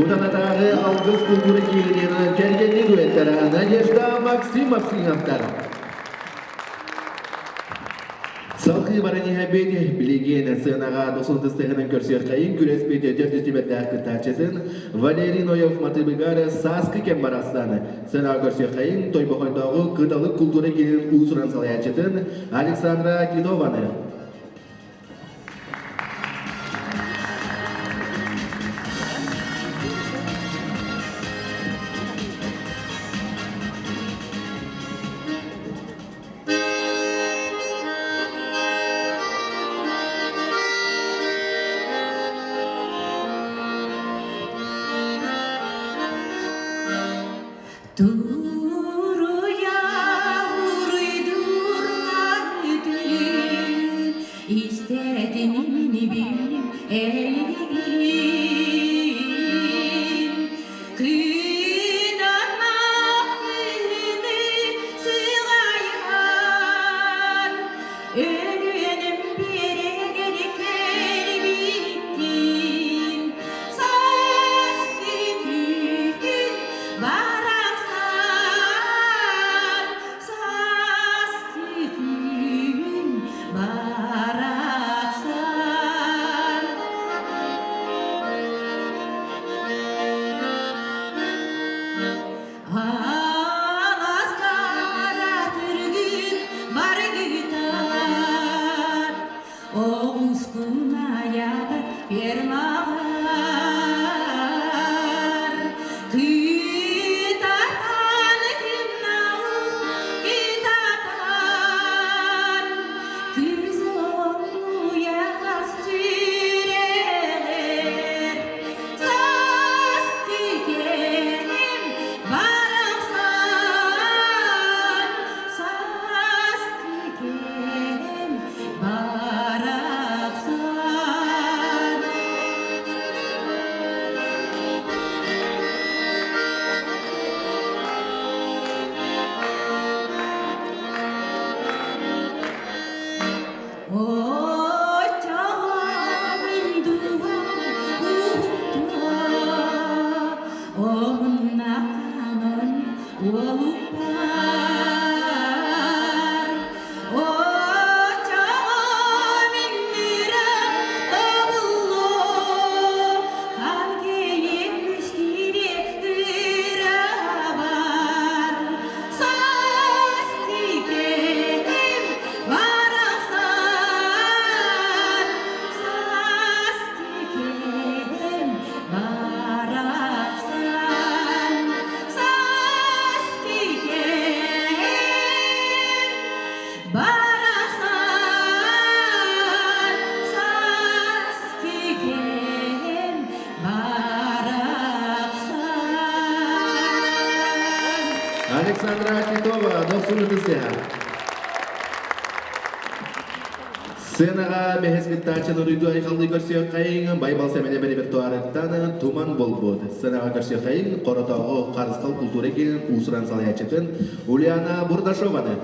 Кутанатааҕы Алгыс култуура киинин кэргэннии дуэттара Надежда Максимовтар. Салгыы баран иһэбит билигин сценаҕа дохсун тыстыһынан көрсүөххэйин күрэспит төрдүс түбэттээх кыттааччытын Валерий Ноев матыбыгар сааскы кэм барахсан сценаҕа көрсүөххэйин Тойбохойдооҕу Кыталык култуура киинин уус-уран салайааччытын Александра Титованы. Туруйа уруйдуурга үтүлүн, истэтинин билим эйигин. Күн күнү сыҕайан, өлүөнүм биэрэгэр кэлбиккин, саас күн барахсан, саас күн барахсан. Аласкара түргүн баргытар, Оҕускун айаатар фермаҕар. Кытатан кымнаҕын кытатан, Кыыс уйаҕас сүрэҕэр Саас тикэрим барахсан, саас тикэрим барахсан. Омуннаканон уолуппар, Очоҕо миннирэ тобуллу, Ханкейи күстири ырабар. Саас тикетим барахсан, саас тикетим барахсан, саас тикетим барахсан, саас тикетим барахсан. Александра Титова, дохсун ытыстыһа. Сценаҕа бэһис кыттааччыны уруйду айхаллыы көрсүөххэйиҥ, Байбал Сэмэнэбэ репертуарыттан туман буолбут. Сценаҕа көрсүөххэйиҥ, Хоротооҕу Харысхал култуура киинин уус-уран салайааччытын Ульяна Бурдашованы.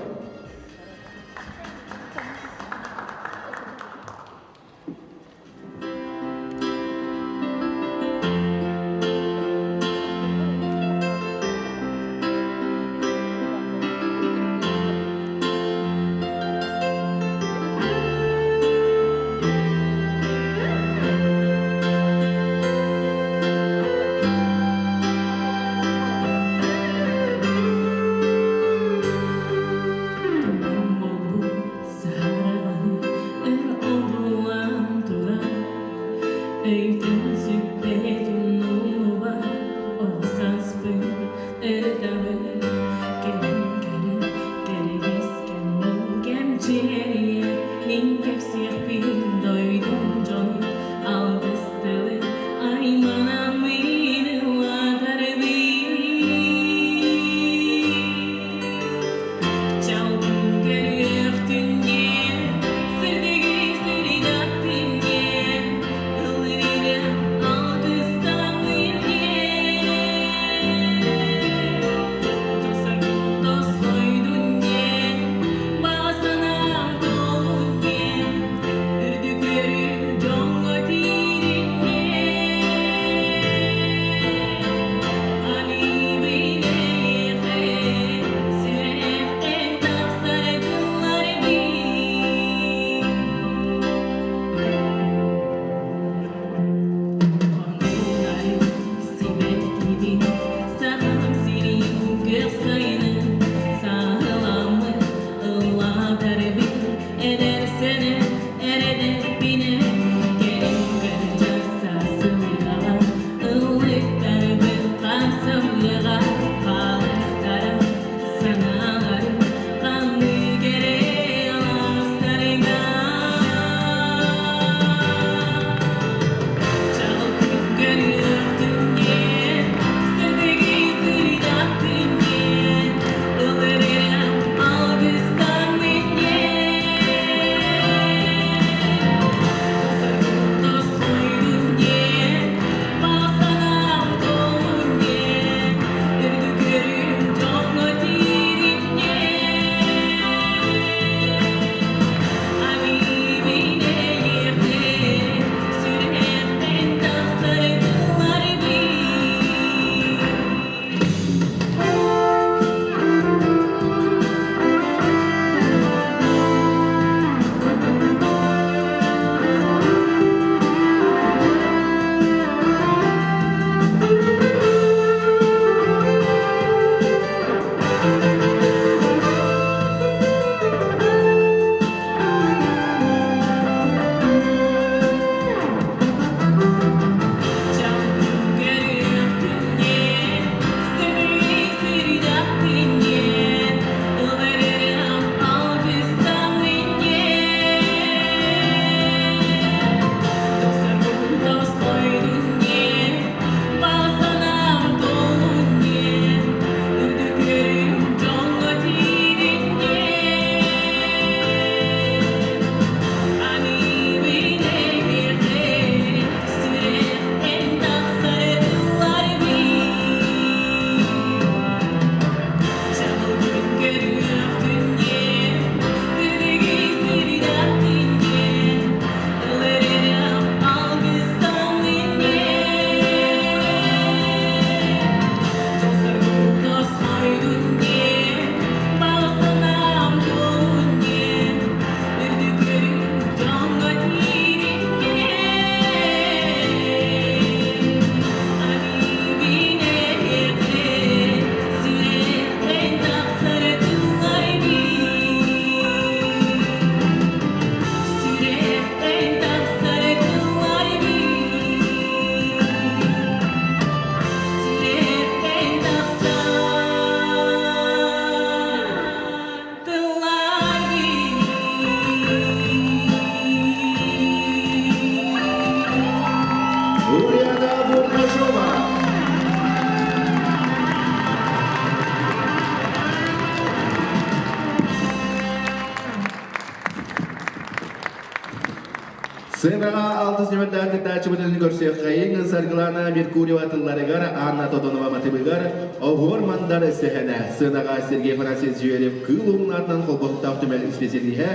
Сыанаҕа алтыс нүмердээх кыттааччыбытын көрсүөххэйиҥ Саргылана Меркурьева тылларыгар, Анна Тодонова матыбыгар, Оһуор Мандар сэһэнэ. Сыанаҕа Сергей Афанасьевич Зверев кыыл уҥнаатынан холбоһуктаах түмэл исписэлииһэ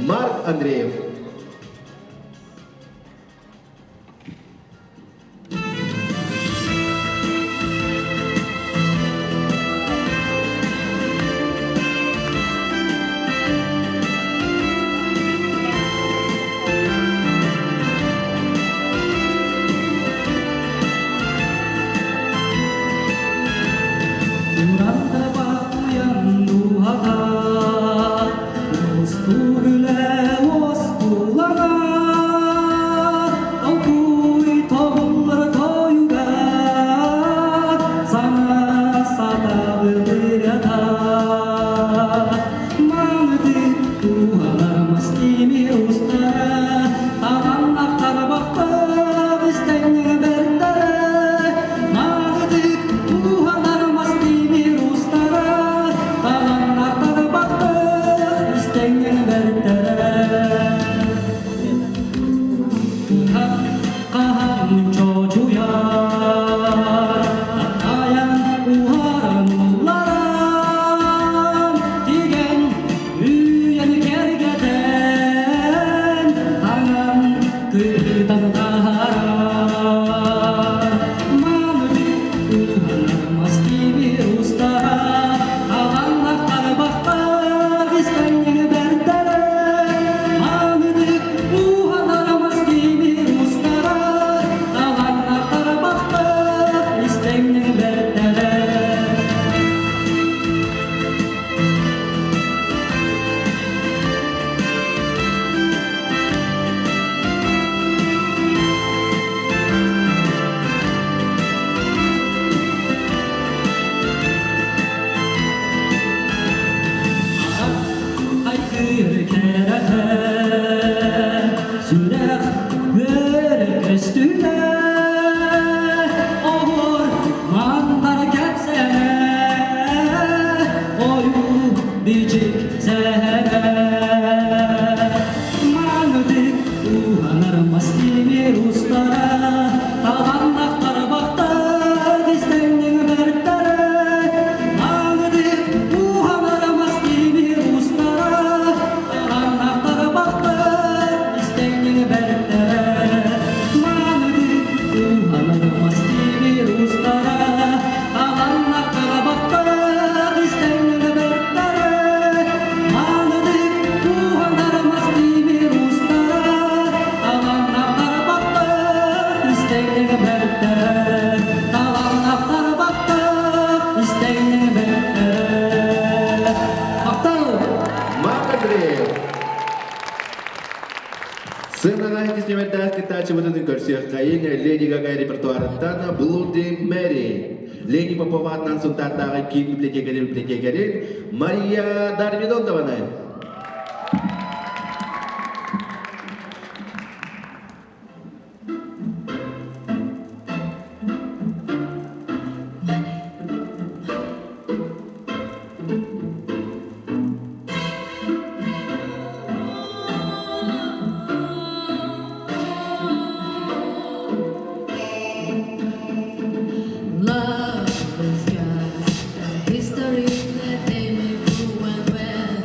Марк Андреев. Уранда батуян дууһата, Устугүлэ оскулана, Толкуй тобуллар тойуга, Саҥа сатабыл ырыата. Маҥды туһалар мас тимир устара, Таҕаннах тарбахтар истэҥҥэ бэртэрэ. Маҥдык туһалар мас тимир устара, Таҕаннах тарбахтар истэҥҥэ бэртэрэ. Хаһан чочуйар, Таптайан уһаран улларан, Тигэн үйэни кэргэтэн, Таҥан кыытан таһаарар. Маныгы уһанар мас тимир устара, Таланнах тарбахтар истэҥҥэ бэртэрэ. Маныдык уһанар мас тимир устара, Таланнах тарбахтар истэҥҥэ бэртэрэ. Айгыр кэрэхэ, сүрэх үөрэ көстүнэ, Оһуор мандар кэпсэнэ, ойуу бичик сэһэнэ. Маныдык уһанар мас тимир устара, Таланнах тарбахтар истэҥҥин бэртэрэ. Маныдык уһанар мас тимир устара, Таланнах тарбахтар истэҥҥин бэртэрэ. Маныдык уһанар мас тимир устара, Таланнах тарбахтар истэҥҥин бэртэрэ. Маныдык уһанар мас тимир устара, Таланнах тарбахтар истэҥҥин бэртэрэ. Таланнах тарбахтар истэҥҥин бэртэрэ. Махтал! Марк Андреев. Сыанаҕа иккис нүмердээх кыттааччыбытын көрсүөххэйиҥ Леди Гага репертуарыттан Bloody Mary. Лени Попова атынан Сунтаардааҕы киин библиотекатын библиотекарин Мария Дармидонтованы. Love has got a history that they may prove and when.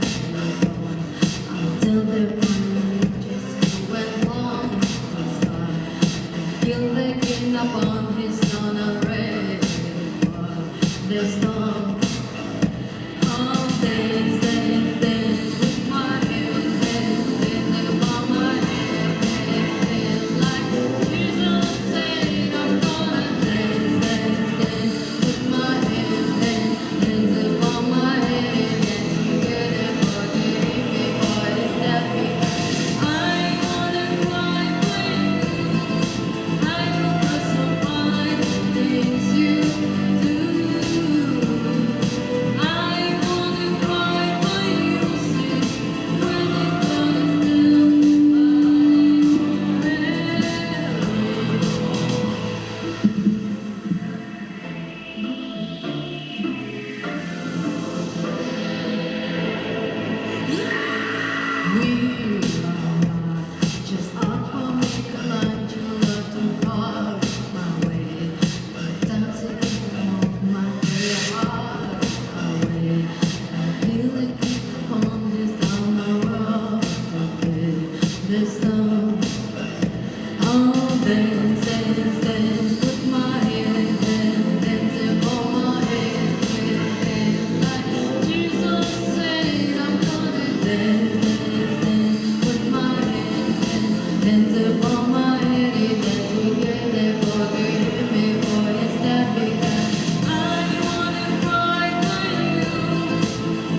Dance, dance, dance with my hands, hands, dance upon my head, dance together for the me for it's that because I wanna cry for you.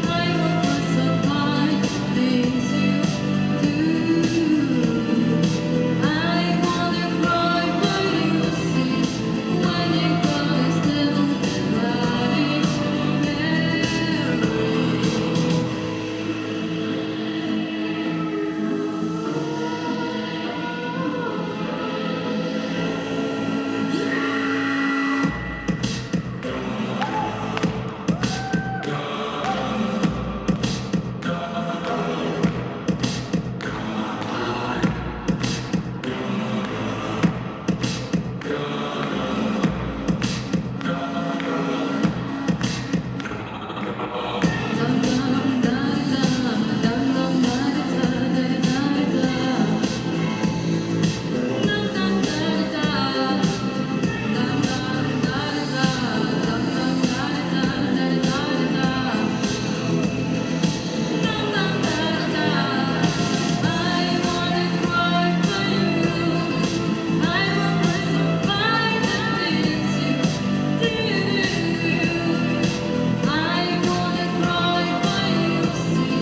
I will crucify things you do. I wanna cry for you, see when you gonna still Bloody Mary. Dum dum da da dum dum da da da da da dum dum da da dum dum da da dum dum da da da da da dum dum da da. I wanna cry for you. I will crucify the things you do. I wanna cry for you, see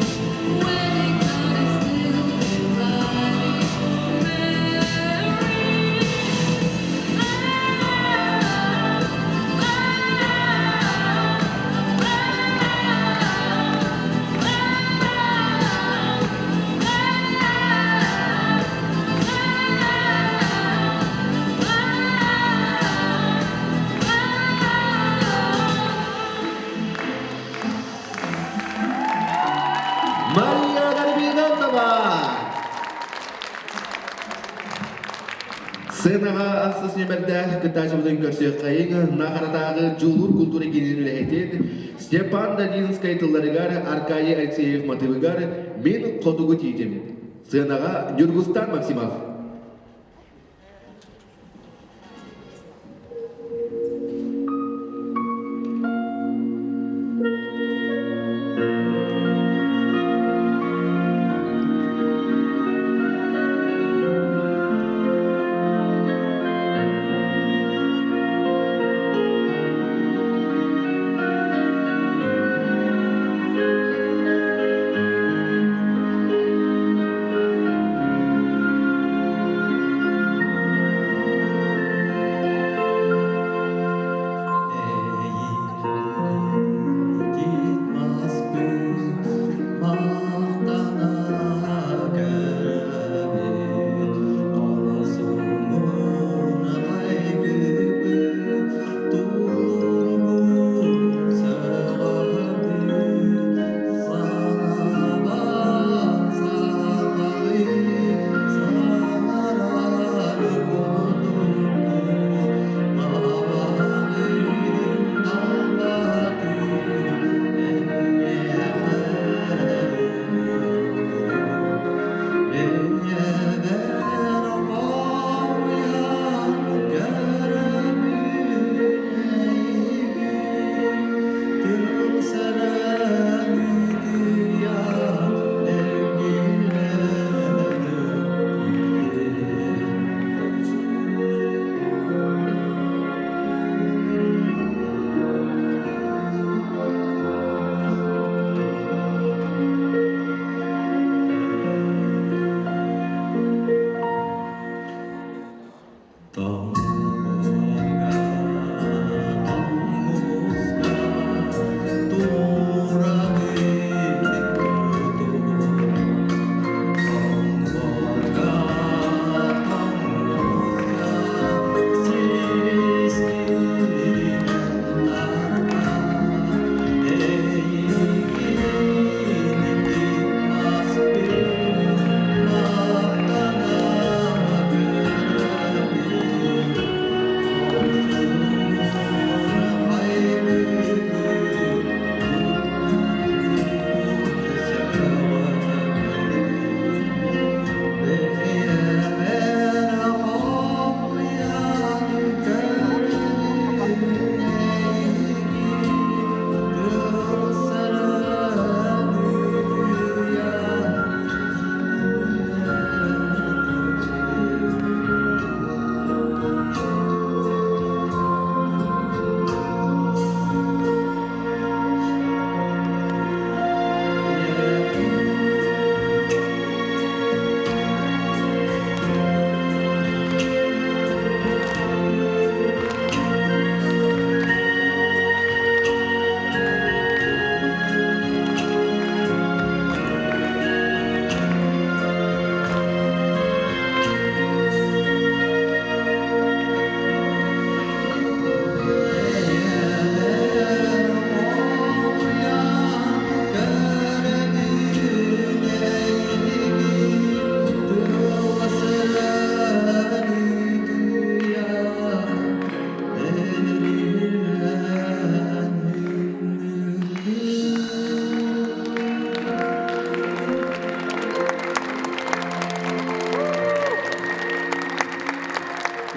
when you gonna still be Bloody Mary. Мария Дарбинонова! Сценаҕа ахсыс нүөмэрдээх кыттааччыбытын көрсүөххэйиҥ Нахаратааҕы дьулуур култуура киинин үлэһитин Степан Дадинскай тылларыгар Аркадий Алексеев матыыбыгар «Мин хотугу тиитим». Сценаҕа Ньургустан Максимов. Thank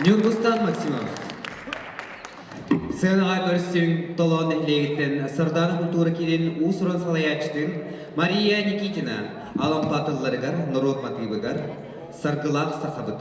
Ньургустан Максимов. Сыанаҕа көрсүҥ Толоон нэһилиэгиттэн Сардаана култуура киинин уус-уран салайааччытын Мария Никитина Алампа тылларыгар, норуот матыыбыгар «Саргылаах сахабыт».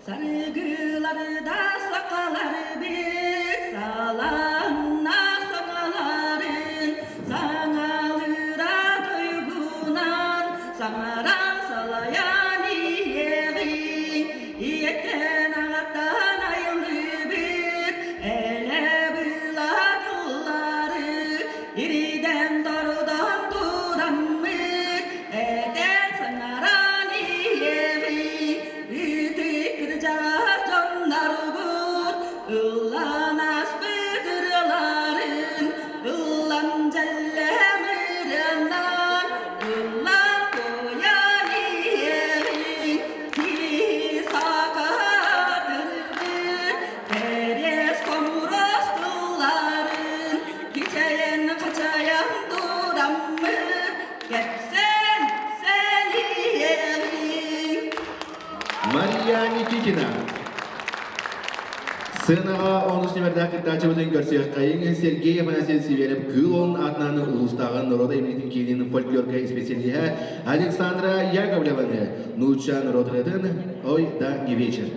Саргылары да сахалары бит, саланна саҥаларын, саҥалыыра туйгунан, саҥаран салайан иһиэҕиҥ, ийэттэн аҕаттан айыллыбыт, элэ-была тыллары, иридэн тордон тураммыт, этэн саҥаран иһиэҕиҥ, Ытык кырдьаҕас дьоннорбут ыллаан ааспыт ырыаларын ыллан дьэллэм ырыанан ыллаан туойан иһиэҕиҥ киһи саакатырбыт кэриэс хомурас тылларын кичэйэн хачайан тураммыт кэпсээн ипсээн иһиэҕиҥ. Мария Никитина. Сценаҕа онус нүмердээх кыттааччыбытын көрсүөххэйиҥ Сергей Афанасьевич Сиверев Кыыл Уолун аатынан улуустааҕы норуот айымньытын киинин фольклорга исписэлииһэ Александра Яковлеваны нуучча норуот ырыатын «Ой, да не вечер».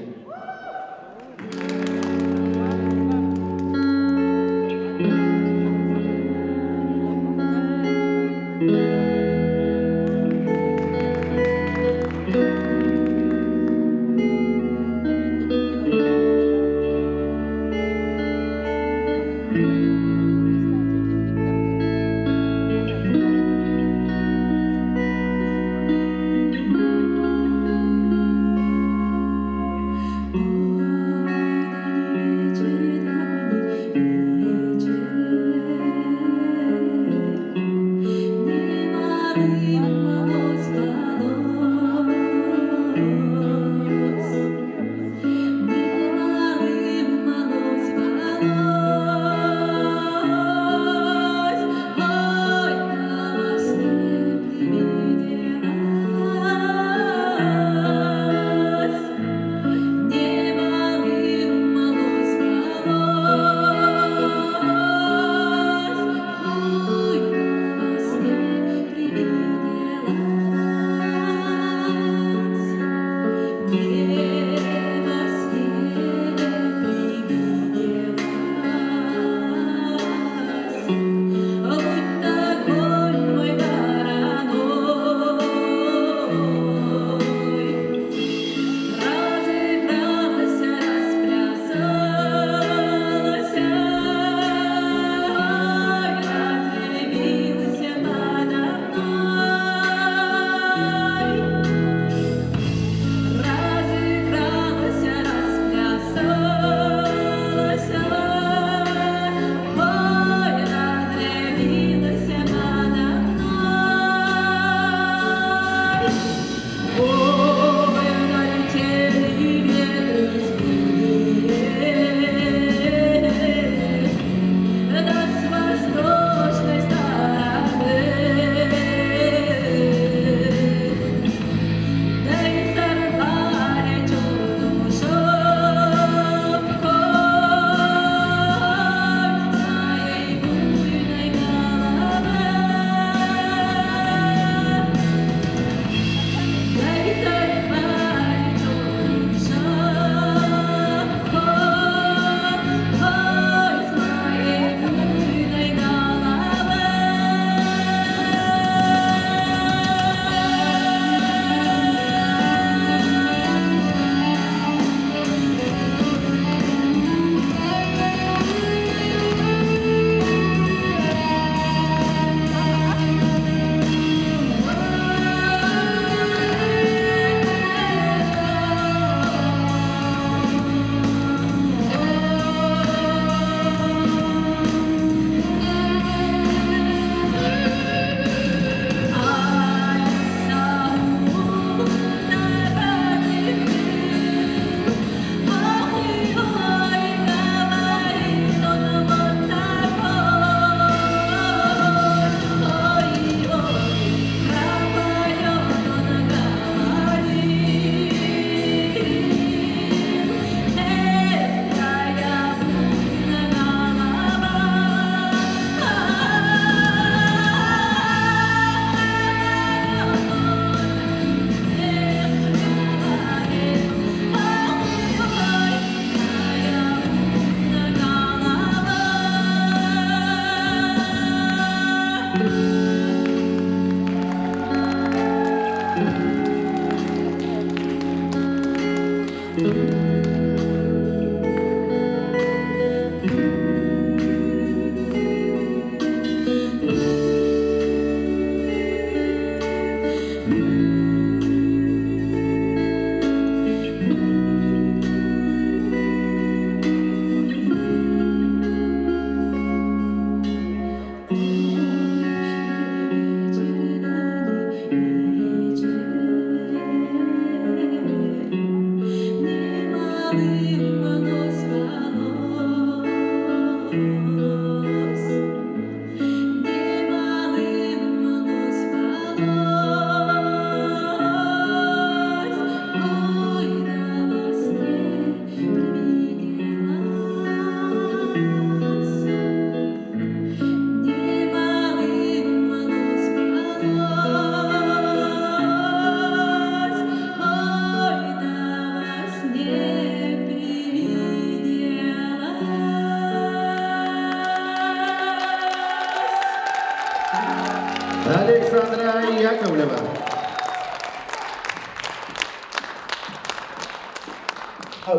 Александра Яковлева.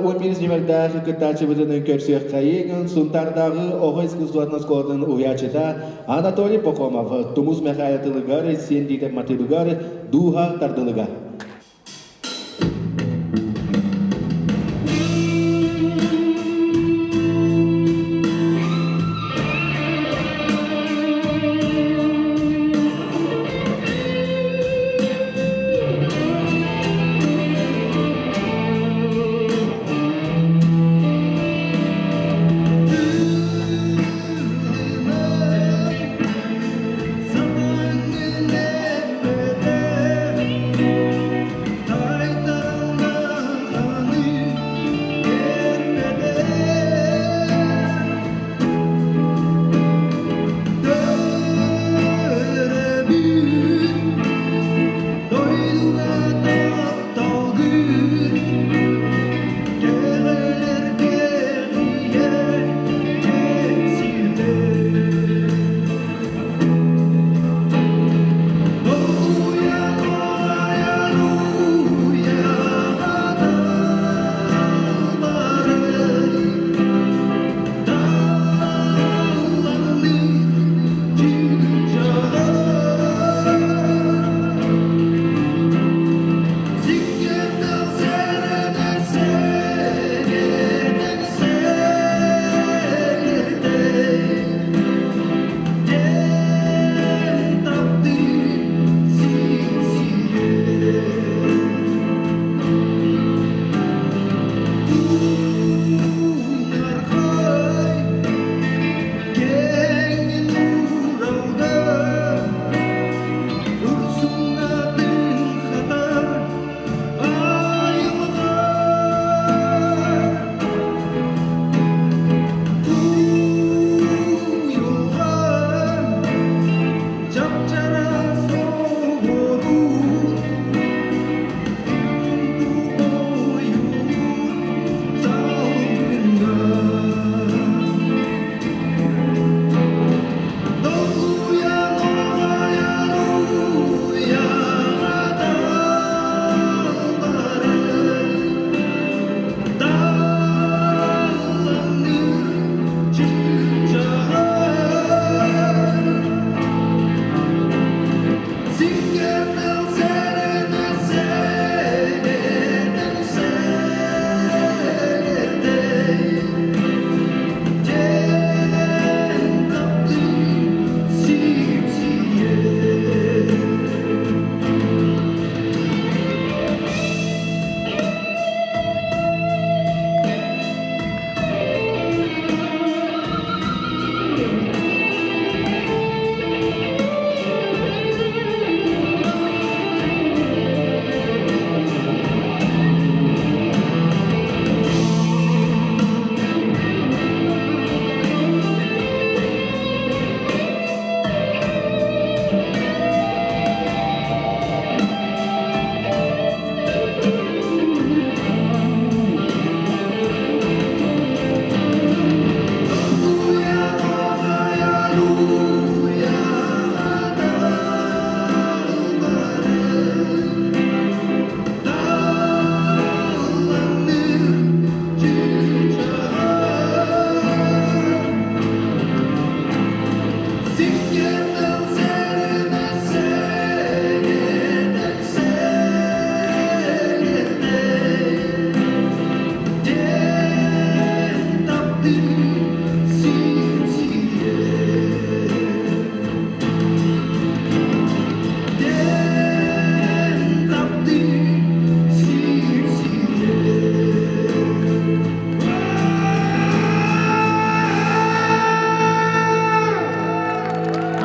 Он бир нүмердээх кыттааччыбытын көрсүөххэйиҥ Сунтаардааҕы оҕо искусствотын оскуолатын уһуйааччыта Анатолий Пахомов Тумус Мэхээлэ тылыгар, сиэн диитэ матыыбыгар дууһа тардылыга.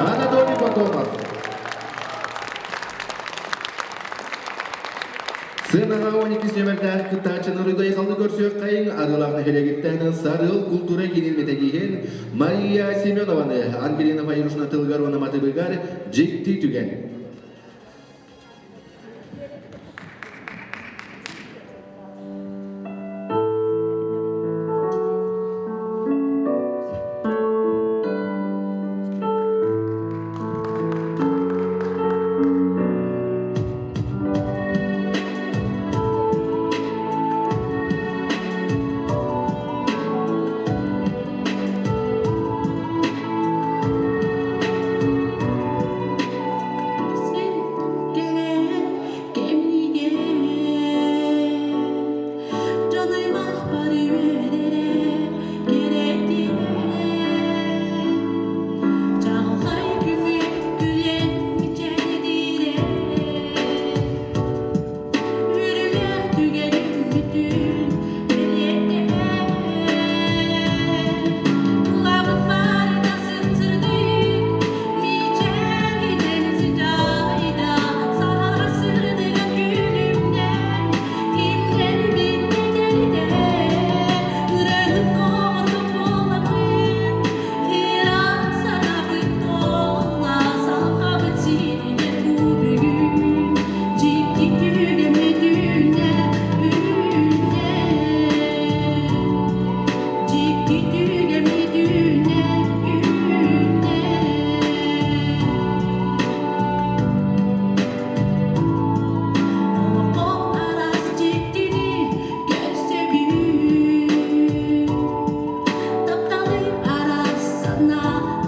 Анатолий Потомов. Сыанаҕа 12 нүөмэрдээх кыттааччыны Рыдайхалны көрсүөххэйиҥ Арыылаах нэһилиэгиттэн Сарыал култуура киинин методиһин Мария Семенованы Ангелина Файрушна тылыгар уонна матыбыгар дьикти түгэн.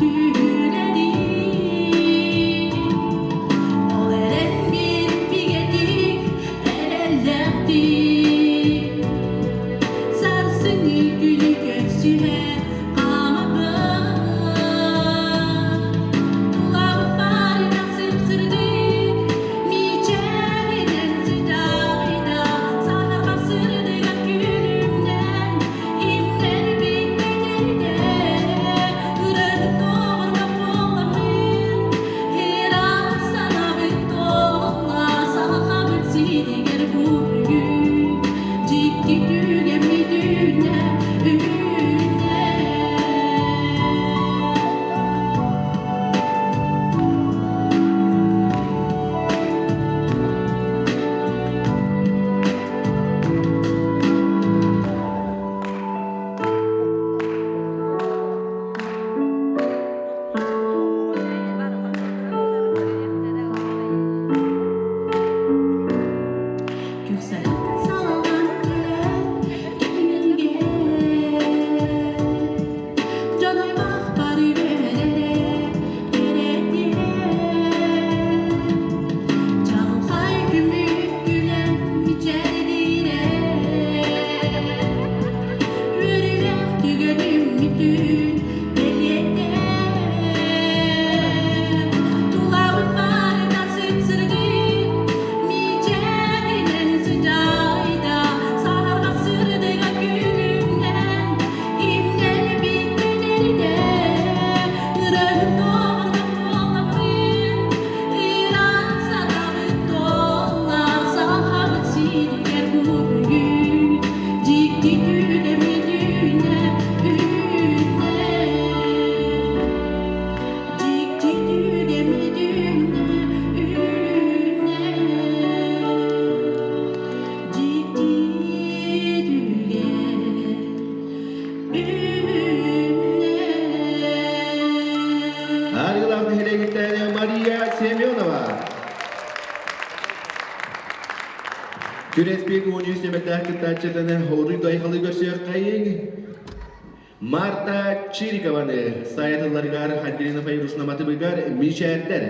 түһүлэрин Ол эрэн биир бигэтик эрэллээхтик Сарсыҥҥы күнү көрсүһэ хаамабын Тулабыт баарынан сып-сырдык мичээринэн сыдьаайда Саһарҕа сырдыга күлүмнээн имнэрбит бэтэрдэ Ырыаһыт доҕорго буоламмын ыраас санаабыт туолла Сахабыт сиригэр бу бүгүн дьикти түгэммит үүннэ үүннэ. Күксэлин салалан кэлэр кэмҥэ Дьон аймах бары үөрэрэ кэрэтиэ Чаҕылхай күммүт күлэн мичээрдиирэ Үөрүүлээх түгэним бүтүн бэлиэтэ Тулабыт барыта сып-сырдык мичээринэн сыдьаайда Саһарҕа сырдыга күлүмнээн имнэрбит бэтэрдэ Ырыаһыт доҕорго буоламмын ыраах санаабыт туолла Сахабыт сиригэр бу бүгүн дьикти түгэммит үүннэ үүннэ Дьикти түгэммит үүннэ үүннэ Дьикти түгэн үүннэ Аргылаах нэһилиэгиттэн Мария Семенова. Күрэспит 13 нөмэрдээх кыттааччытын уруй дайхалы көрсүөххэйиҥ. Марта Чирикованы сайатылларыгар Альбина Файрушна матыбыгар мичээрдэр.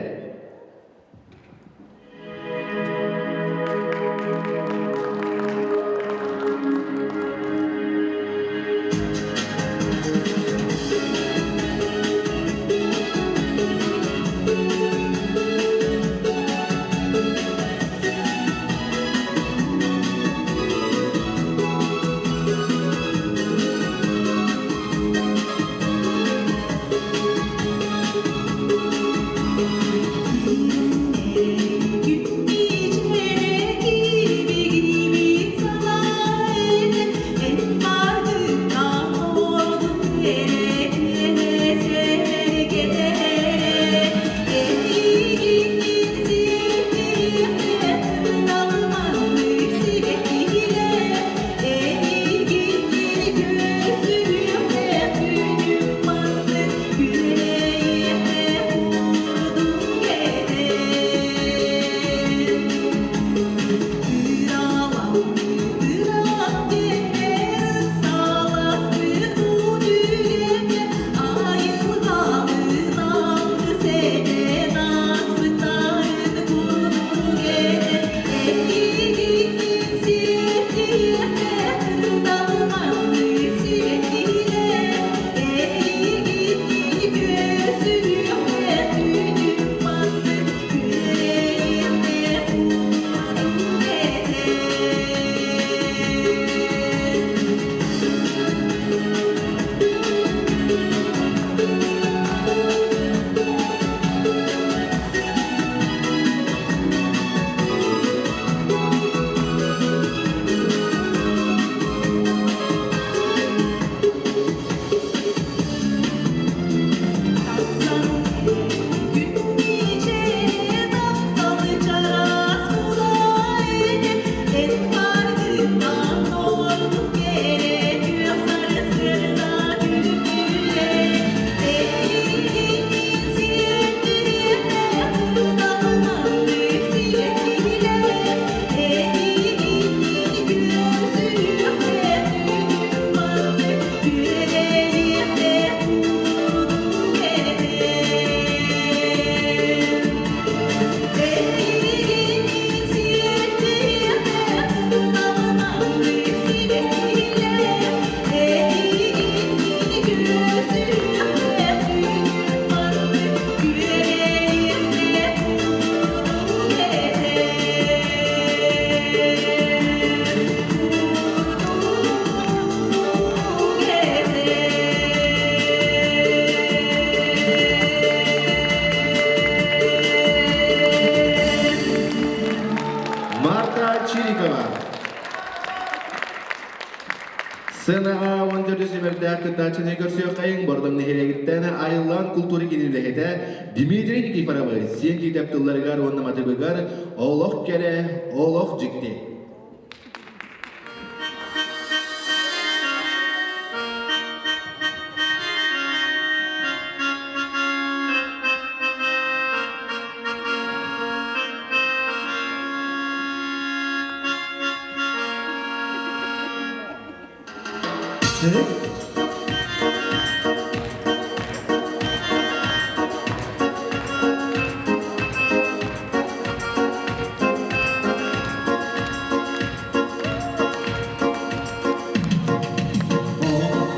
Сценаҕа 14 нүмердээх кыттааччыны көрсүөххэйиҥ Бордоҥ нэһилиэгиттэн айыллаан култуура киинин үлэһитэ Дмитрий Никифоровы сиэн киитэп тылларыгар уонна матыбыгар «Олох кэрэ, олох дьикти».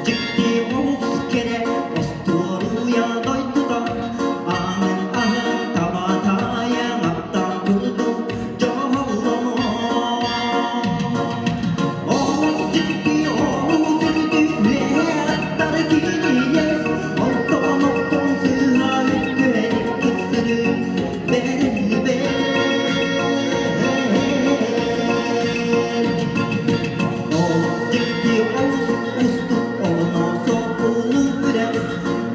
Дьикти олус кэрэ остуоруйа дойдута аанын аһын таба таайан аттан курдук дьоллонуо. Ол дьикти олус үрдүк үөһэ аттар кинилэр онтон оттон сыһа үккүһэн иккиссэрин бэриллибэт. Ол дьикти олус устук олоносо улуу үрэх,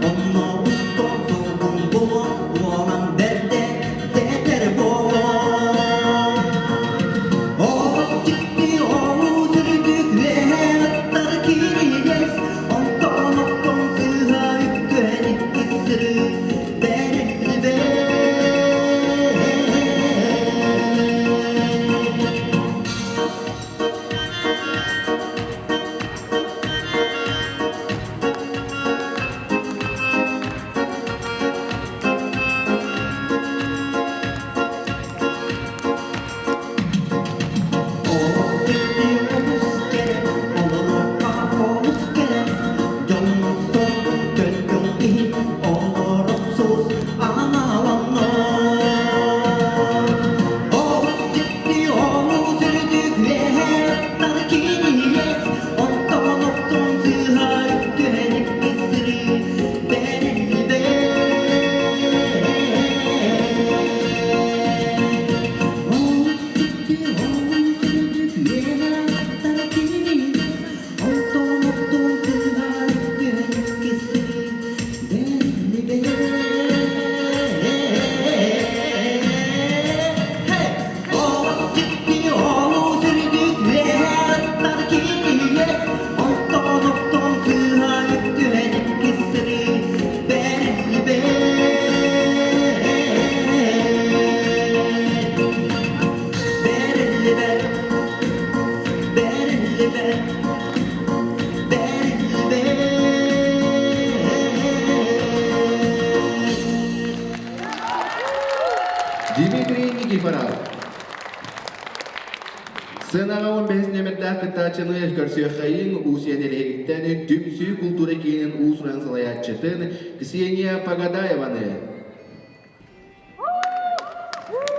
онно устон солбун булан уолан бэрдэ дэтэр буолуо. Ол дьикти олус үрдүк үөһэ аттар кирилиэс, онтон оттон сыыһа үккүһэн иккис сырыы бэриллибэт. Дмитрий Никифоров. Сценаҕа 15 нүөмэрдээх кыттааччыны көрсүөххэйиҥ Уус-Ийэ нэһилиэгиттэн Түмсүү култуура киинин уус-уран салайааччытын Ксения Пагадаеваны.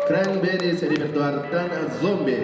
Cranberries репертуарыттан «Зомби».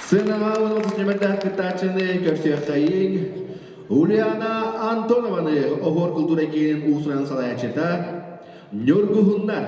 Сыанаҕа 16 нүмердээх кыттааччыны көрсүөххэйиҥ. Ульяна Антонованы Оһуор култуура киинин уус-уран салайааччыта Ньургуһуннар.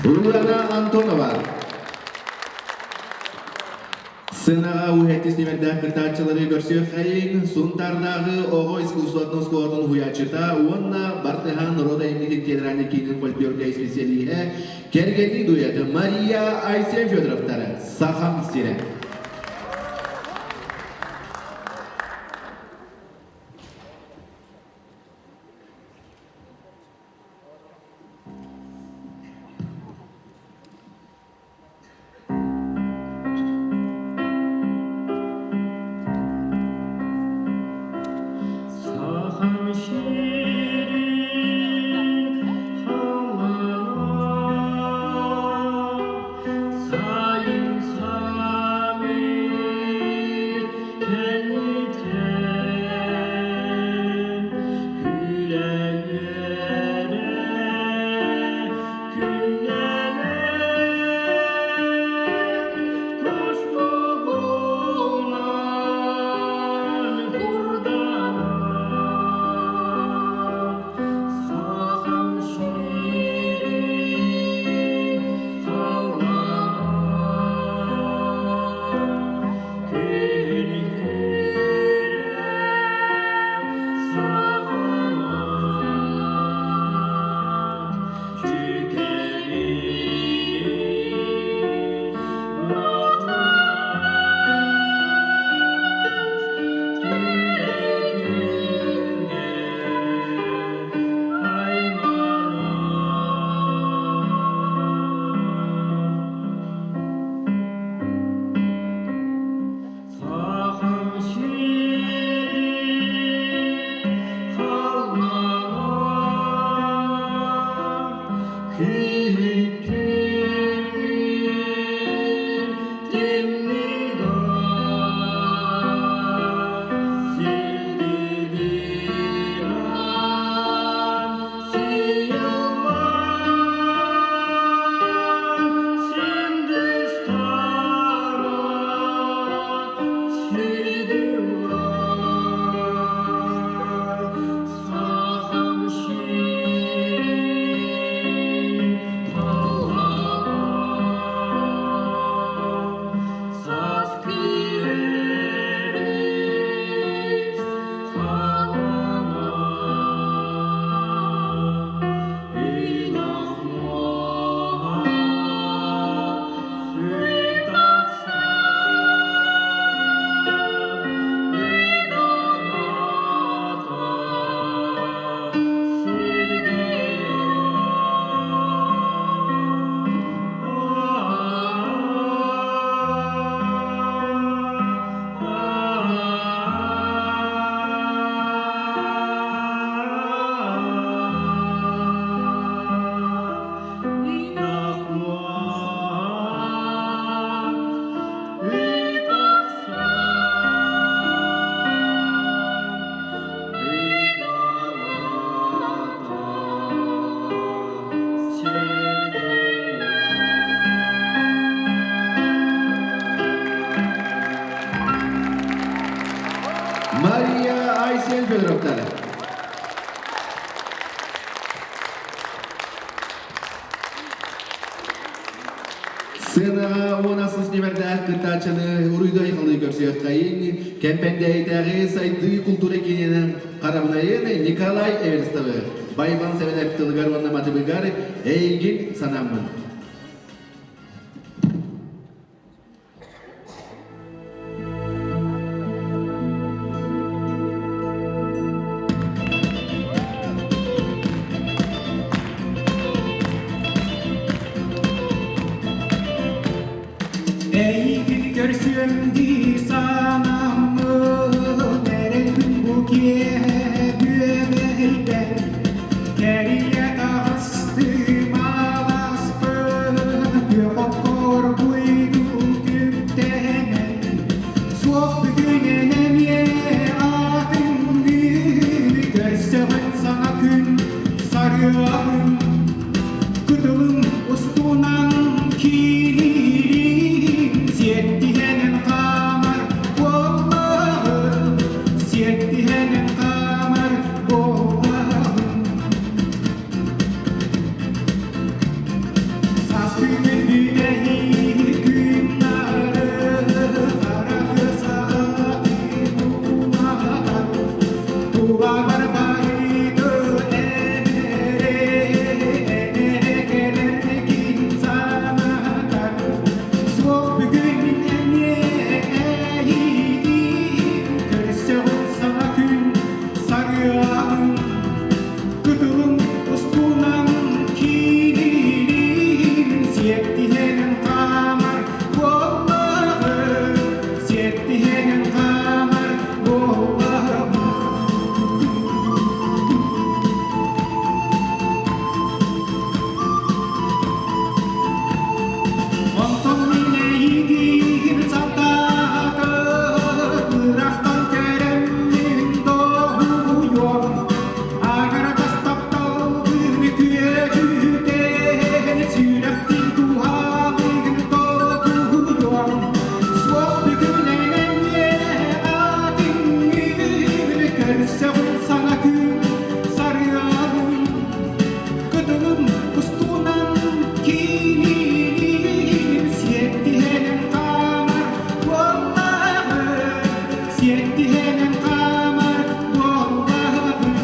Ульяна Антонова. Сыанаҕа уһэттис нүмердээх кыттааччылары көрсүөххэйиҥ Сунтаардааҕы оҕо искусствотын оскуолатын уһуйааччыта уонна Бартыһаан норуот айымньытын театральнай киинин фольклорга исписэлииһэ кэргэннии дуэт Мария Айсен Федоровтар «Сахам сирэ». Сахам сирин халлаана, сайын саамай Сыанаҕа уон ахсыс нүмердээх кыттааччыны уруйдай-халыы көрсүөххэйин Кэмпэндээйитээҕи сайдыы култуура киининэн харабынайын Николай Эверстовы Байбан Сэмэнэп тылыгар уонна матыбыгар эйигин санааммын. Эйигин көрсүөм дии санаммын, эрэлбин бу киэһэ бүөбэйбэр Кэрийэ таҕыстым алааспын, күөх оккор буйду күктэнэн, суох бүгүнэн эмиэ атыҥныыр, көрсөҕүн саҥа күн сарыалым, кытылым устунан киириирим, сиэттиһэнэн хаамар буоллаҕым, сиэттиһэнэн хаамар буоллаҕым. Саас күнүн бүтэһик күн-нары хара тыа саҕатын уматар, тулабар барыты эмэрэ, эмэрэ кэлэргин санатар. Суох бүгүн эмиэ эйигин көрсөҕүн саҥа күн сарыалым. Кытылым устунан киирилим, сиэттиһэнэн хаамар буоллаҕым, сиэттиһэнэн хаамар буоллаҕым. Онтон мин эйигин сатаатым, ыраахтан көрөммүн доһуйуом. Агаратас тапталгын күөдьүтэн, сүрэхтин туһалыгын толкуйуом. Суох бүгүн эмиэ атыҥҥын көрсөҕүн саҥа күн сарыалым. Кытылым устунан киинилиим, сиэттиһэнэн хаамар буоллаҕым, сиэттиһэнэн хаамар буоллаҕым.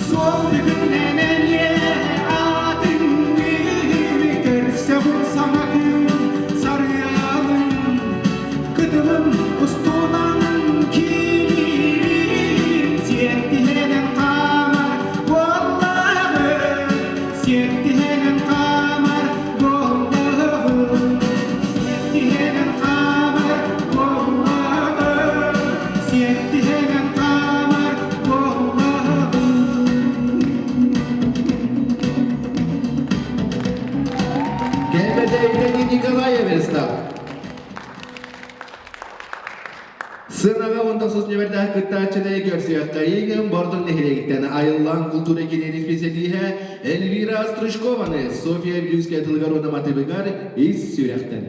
Суол бүгүнэн эмиэ атыҥныыр, көрсөҕүн саҥа күн сарыалым. Кытылым устунан киириим, сиэттиһэнэн хаамар буоллаҕым, сиэттиһэнэн хаамар буоллаҕым, сиэттиһэнэн хаамар буоллаҕым, сиэттиһэнэн хаамар буоллаҕым. Кэмпэндээйитээҕи Николай Эверстов. Сыанаҕа уонна сус нүмердээх кыттааччыны көрсүөххэйиҥ Бордоҥ нэһилиэгиттэн айыллаан култуура киинин исписэлииһэ Эльвира Стручкованы Софья Вилюйская тылыгар уонна матыыбыгар ис сүрэхтэн.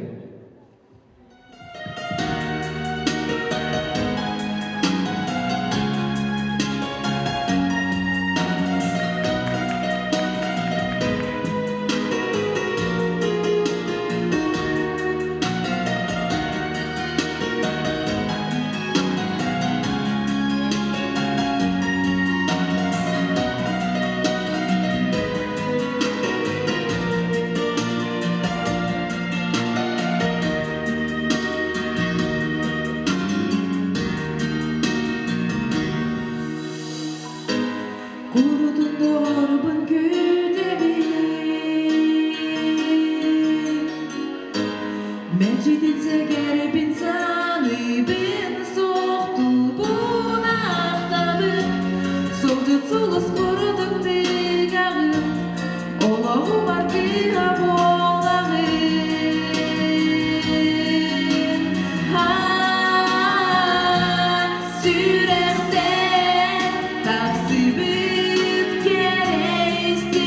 Курутун доҕорбун күүтэбин Мэлдьитин сэгэрбин саныыбын суохтуубун ахтабын Сылдьыт сулус курдук тыгаҕын Олоҕум аргыһа буолаҕын Сүрэхтэн тахсыбыт кэрэ истиҥ.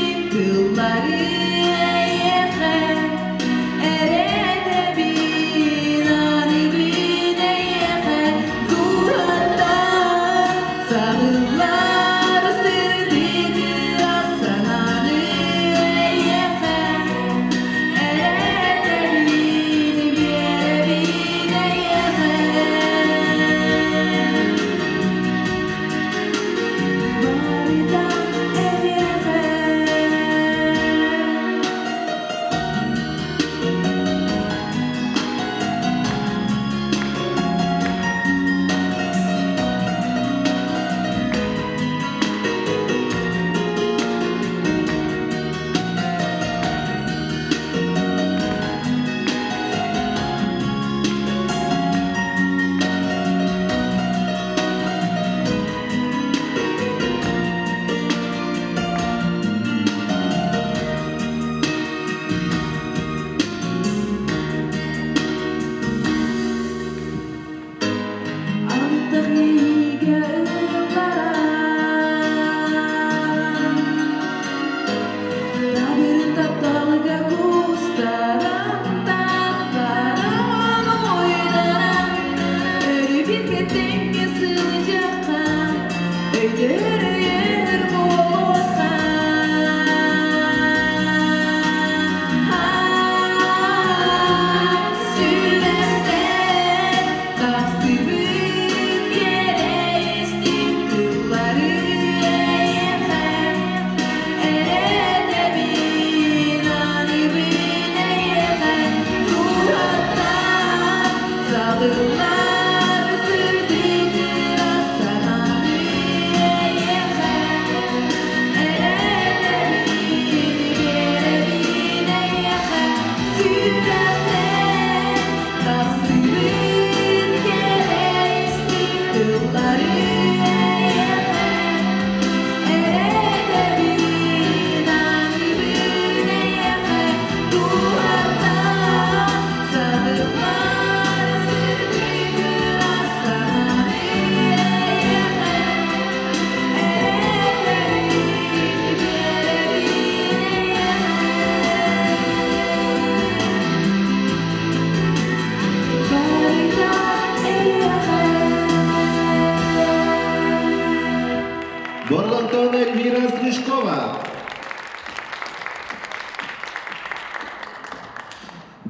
Стрижкова.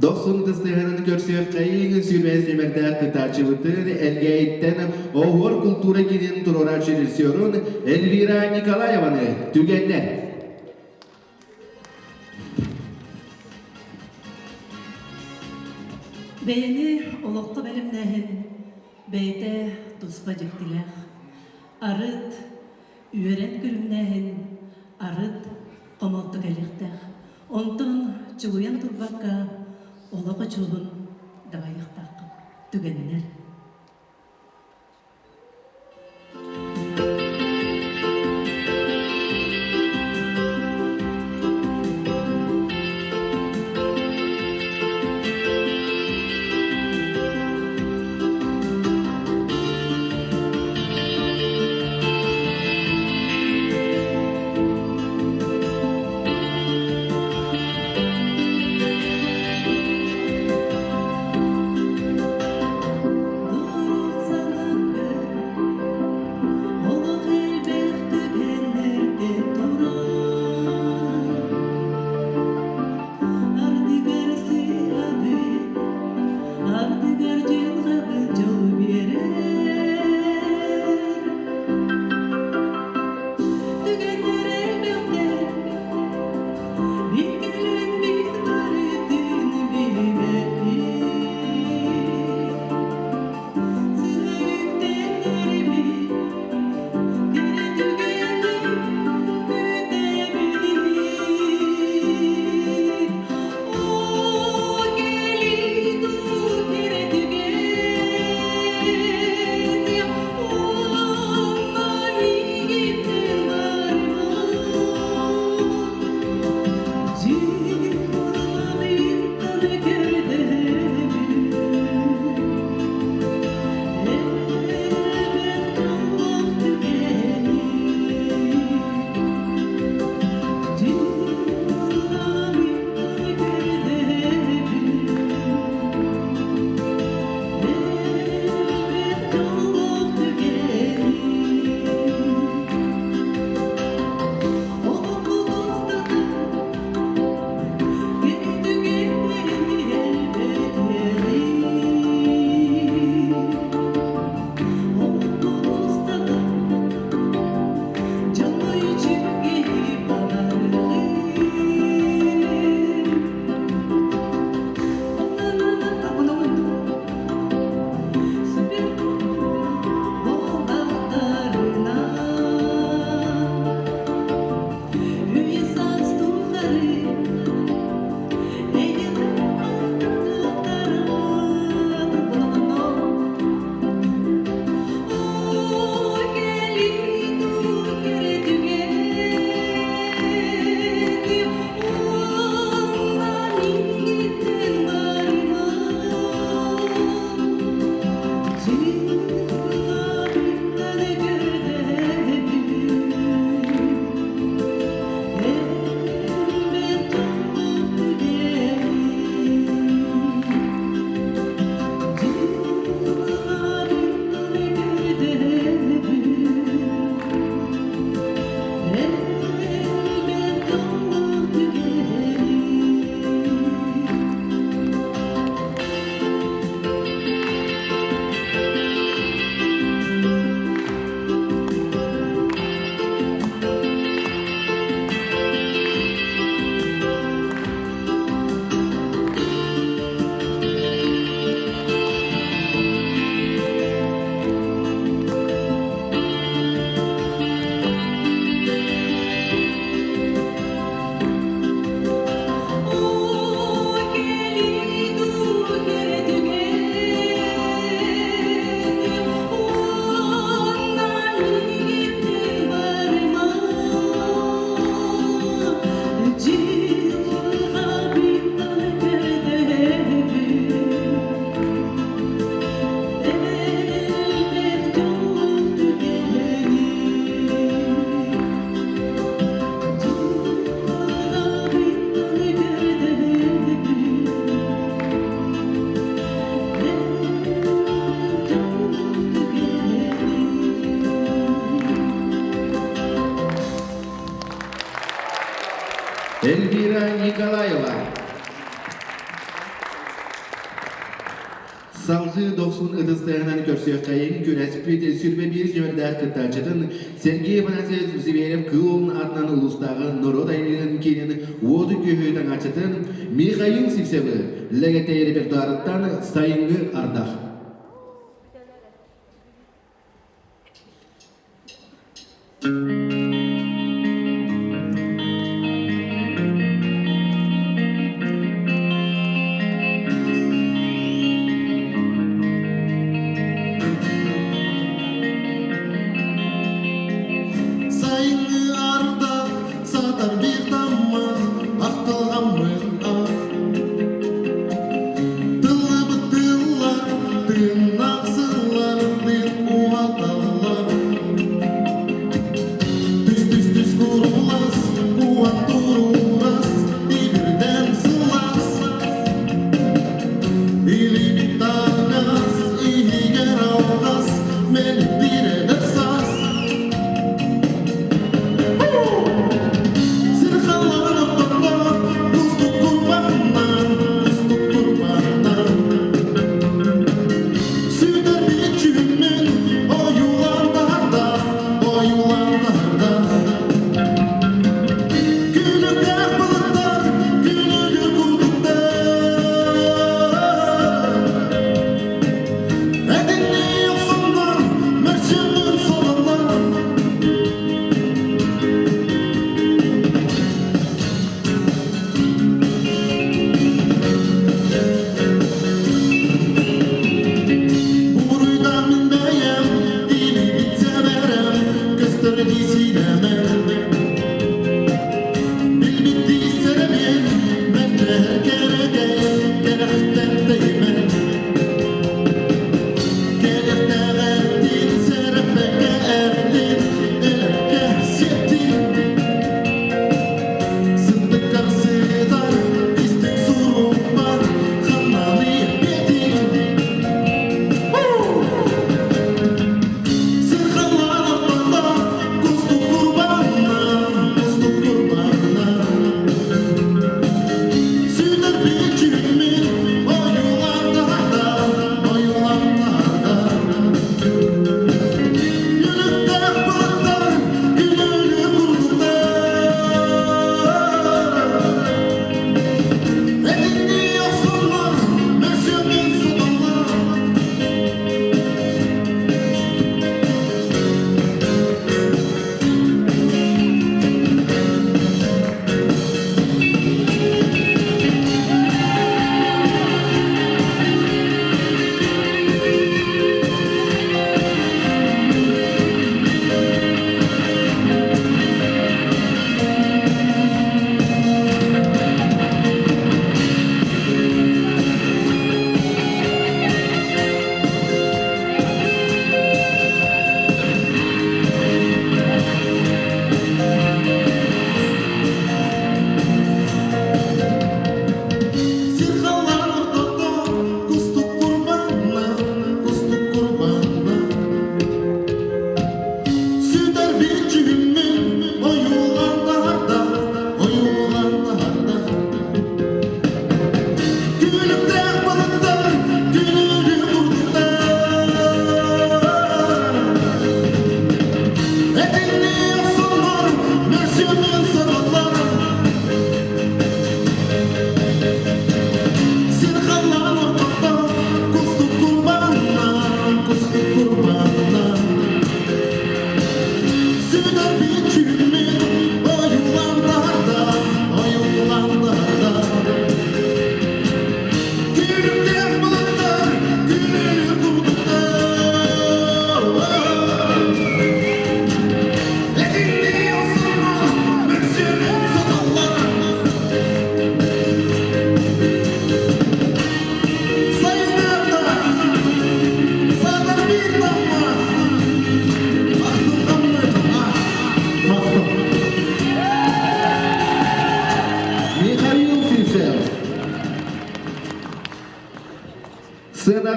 Дохсун тыстыһынын көрсүөххэйиҥ сүүрбэһис нүмердээх кытааччыбытын Элгээйиттэн Оһуор култуура киинин туруорааччы режиссерун Эльвира Николаеваны түгэннэр. Бэйэни олоххо бэлэмнээһин бэйэтэ туспа дьиктилээх. Арыт үөрэн күлүмнээһин, арыт хомолто кэлиэхтээх. Онтон чугуйан турбакка олох очуобун дабайыахтааххын. Түгэннэр. Олох элбэх түгэннэртэн турар Ардыгар сыһабыт, ардыгар дьылҕабыт дьол биэрэр. Түгэннэр элбэхтэр, билгэлэрин бит барытын билбэппит. Сыһа үктэннэрбит, кэрэ түгэни күтэбит. Оо, кэлин кэрэ түгэн, уонна миигиттэн барыма. Эльвира Николаева. Салгыы дохсун ытыс тыаһынан көрсүөххэйиҥ күрэспит сүрбэ биир нүмердээх кыттааччытын Сергей Афанасьевич Зверев Кыыл аатынан улуустааҕы норуот айымньытын киинин уоту күөһү таҥааччытын Михаил Сивцевы Лэгэтэй репертуарыттан Сайыҥҥы ардах. Сайыҥҥы ардах саатар биир тамма ахтылҕаммын ах Тыллыбыт тыллар, тыыннаах сыллар тыын уһаталлар.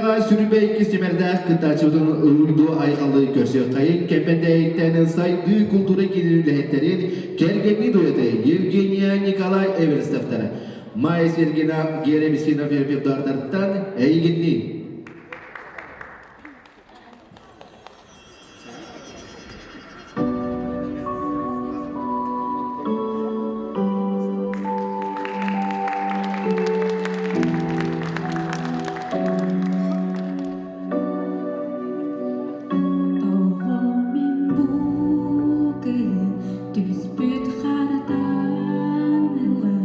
Сыанаҕа сүрбэ иккис нүмердээх кыттааччыбытын уруйдуу айхаллыы көрсүөххэйин Кэмпэндээйиттэн сайдыы култуура киинин үлэһиттэрин кэргэннии дуэты Евгения Николай Эверстовтар, Майя Сергина, Гера Бесинов репертуардартан эйигинниин. Тоҕо мин бу кыһын түспүт хартан ыла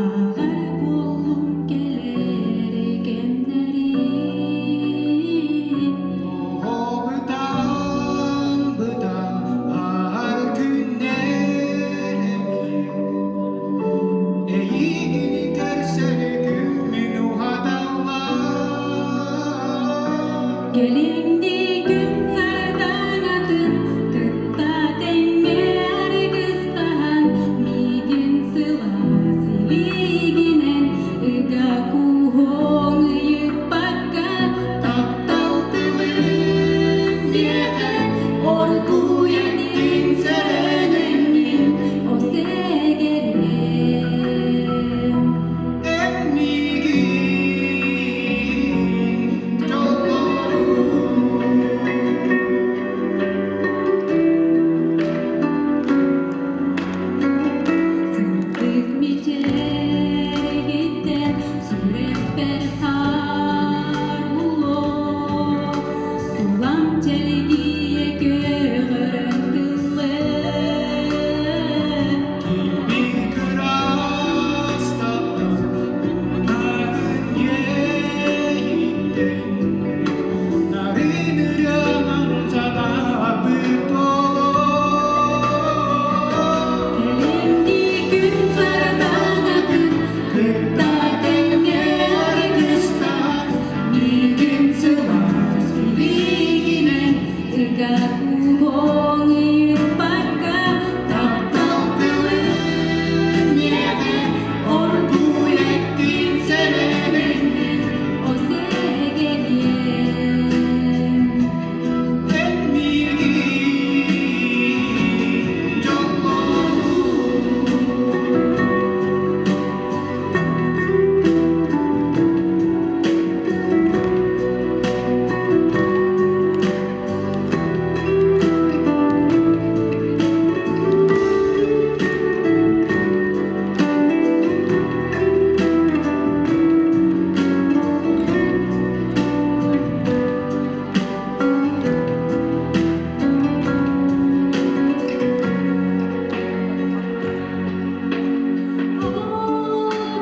Ааҕар буоллум кэлэр кэмнэрин Тоҕо бытаан бытаан аар күннэр Эйигин көрсөр күммүн уһаталлар Кэлиҥҥи күн сардаҥатын кытта тэҥҥэ аргыстаһан миигин сылаас илиигинэн ыга кууһуоҥ ыйыппакка таптал тылын миэхэ оргууй этиҥ сэрэнэммин осэгэрем. Эн миигин дьоллорун Сырдык мичээргиттэн сүрэхпэр хаар уллуо, Тулам чэлгийэ көҕөрөн тыллыа. Килбик ыраас таптал уунарын иэйиттэн Нарын ырыанан санаабыт Кэлиҥҥи күн сардаҥатын кытта тэҥҥэ аргыстаһан, миигин сылаас илиигинэн ыга кууһуоҥ ыйыппакка, таптал тылын миэхэ оргууй эттин сэрэнэммин осэгэриэм. Эн миигин дьоллоору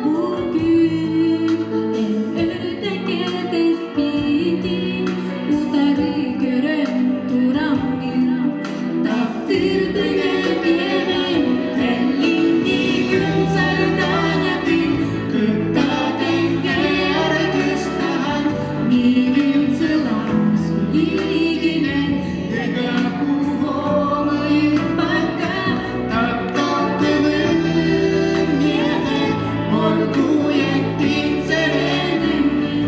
Бу күн эн өрүтэ кэтэспитин утары көрөн тураммын таптыырбын этиэҕим кэллиҥ күн сардаҥатын кытта тэҥҥэ аргыстаһан миигин сылаас илиигинэн ыга кууһуоҥ ыйыппакка Таптал тылын миэхэ оргууй эттин сэрэнэммин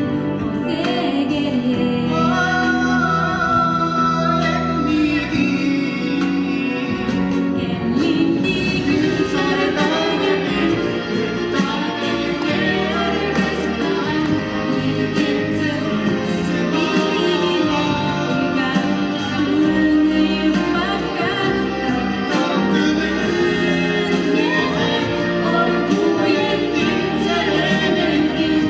Эн миигин күн сардаҥатын кытта тэҥҥэ аргыстаһан миигин сылаас Таптал тылын миэхэ оргууй эттин сэрэнэммин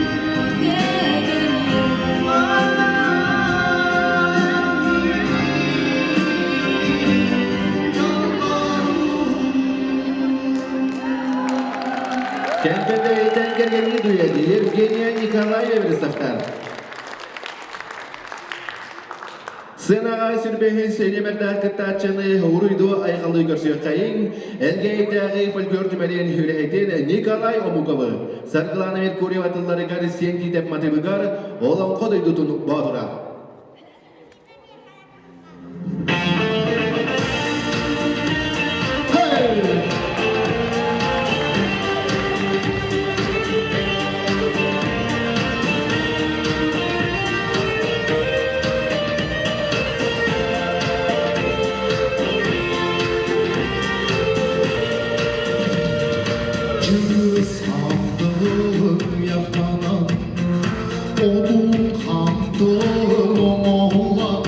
Кэмпэндээйиттэн кэргэннии дуэт Евгения Николаева Эверстовтар. Сыанаҕа сүрбэһин сиримэрдээх кыттааччыны уруйдуу айхаллыы көрсүөххэйиҥ Элгээйдээҕи фольклор түмэлин үлэһитин Николай Омуковы Саргылана Меркурьева тылларыгар Сиэн Тиитэп матыыбыгар Олоҥхо дойдутун боотура. Hey! Чыс яхтанан, Одун хантын оңолан,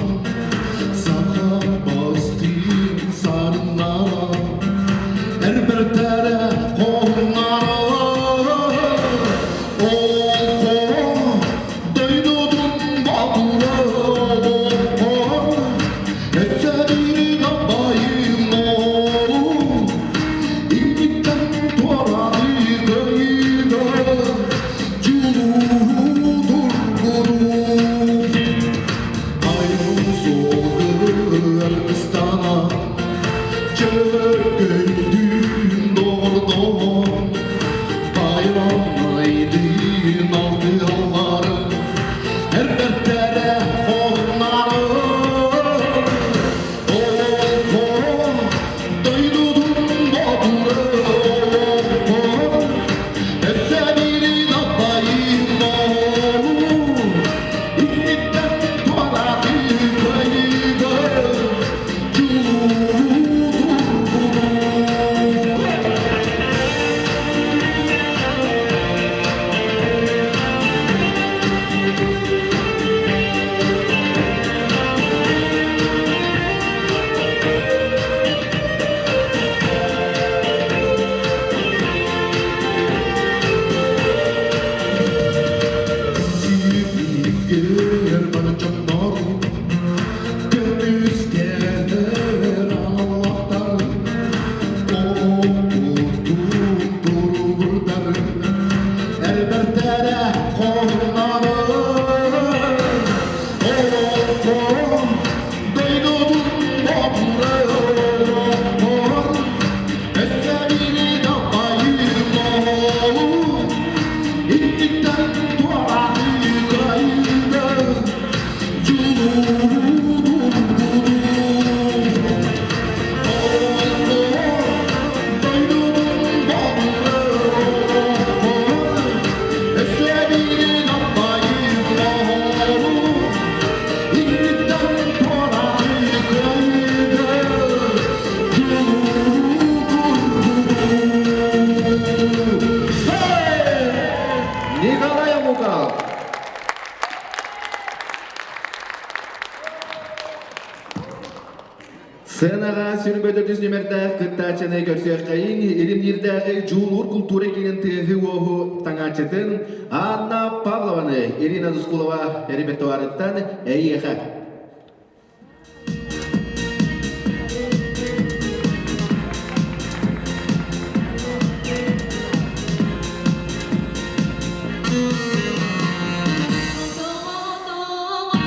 Саха бастын сарыннара, Эрбертере қоннара, Олқо дойдудун батыры олқо, Эсәбири дабайым олу, İntikten tuaradi köyde, Culudur gurur. Ayın solgu Elbistan'a, Çöküldüğün doğru Bayram aydın altı alları, Her dertlere onları. Olkon, doydudun batırı olkon, Esebiri dabayım oğlu, İnnitten tuvalatı kaydı, Culudur bunu. Киир барчаннар, Көмүскенер аналлахтар, Оттутун туругурдар, Эрбертере хоннары, Олоқон, дойдудун батыры олоқон, Эсэбири дапайым оğlu, İntikten tuaradi kaydı, Culudur budur. Николай Амуков. Сценаға сүрбөтөрдүс нөмердээх кыттаачыны көрсүөххэйин илимниирдээҕи дьуулуур култуура киинин тыаһы уоһу таҥааччытын Анна Павлованы Ирина Дускулова репертуарыттан эйиэхэ. Сыжайда, сыжайда, отоға-отоға.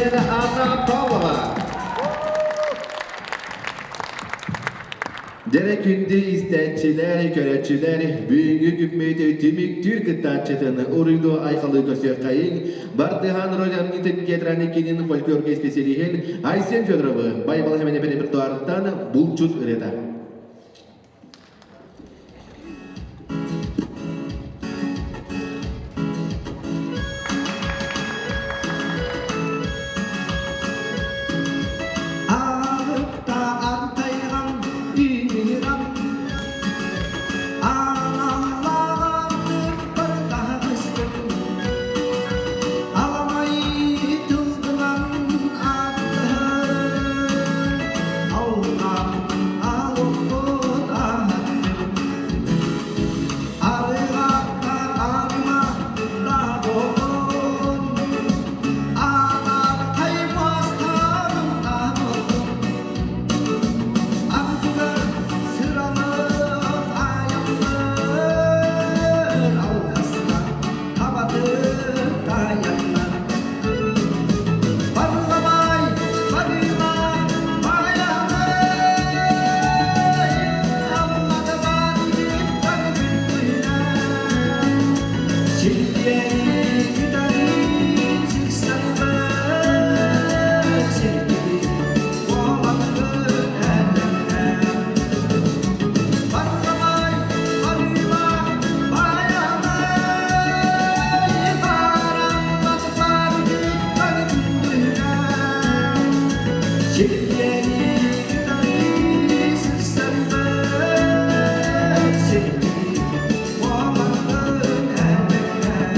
Кииниттэн Анна Павлова. Дьэрэ күндү истээччилэр, көрөөччүлэр, бүгүҥҥү күммүт түмүктүүр кыттааччытын уруйду айхалыы көрсүөххэйиҥ. Бартыһаан Родион театральный киинин фольклорга исписэлииһин Айсен Федоровы Байбал Хэмэнэп репертуарыттан булчут ырыата. Аарыкта артайган үүнүрам Аналлаҕардык барытаһыстым Аламай тылгынан ааттаһар Алҕам алоппут аһаттым Арыгатта арма дагон Анархай мастарым табылдым Ардыгар сыралык айаннар Алгыста табатык таяннар Барламай, барыма, баянай Амматабан бар күндүнэн Сирдиэри күтэрин сиксэрбэт сирдири буолаҥҥын элэҥнээн Барламай, барыма, баянай Бараммат бар бар күндүнэн Сирдиэри күтэрин сиксэрбэт сирдири буолаҥҥын элэҥнээн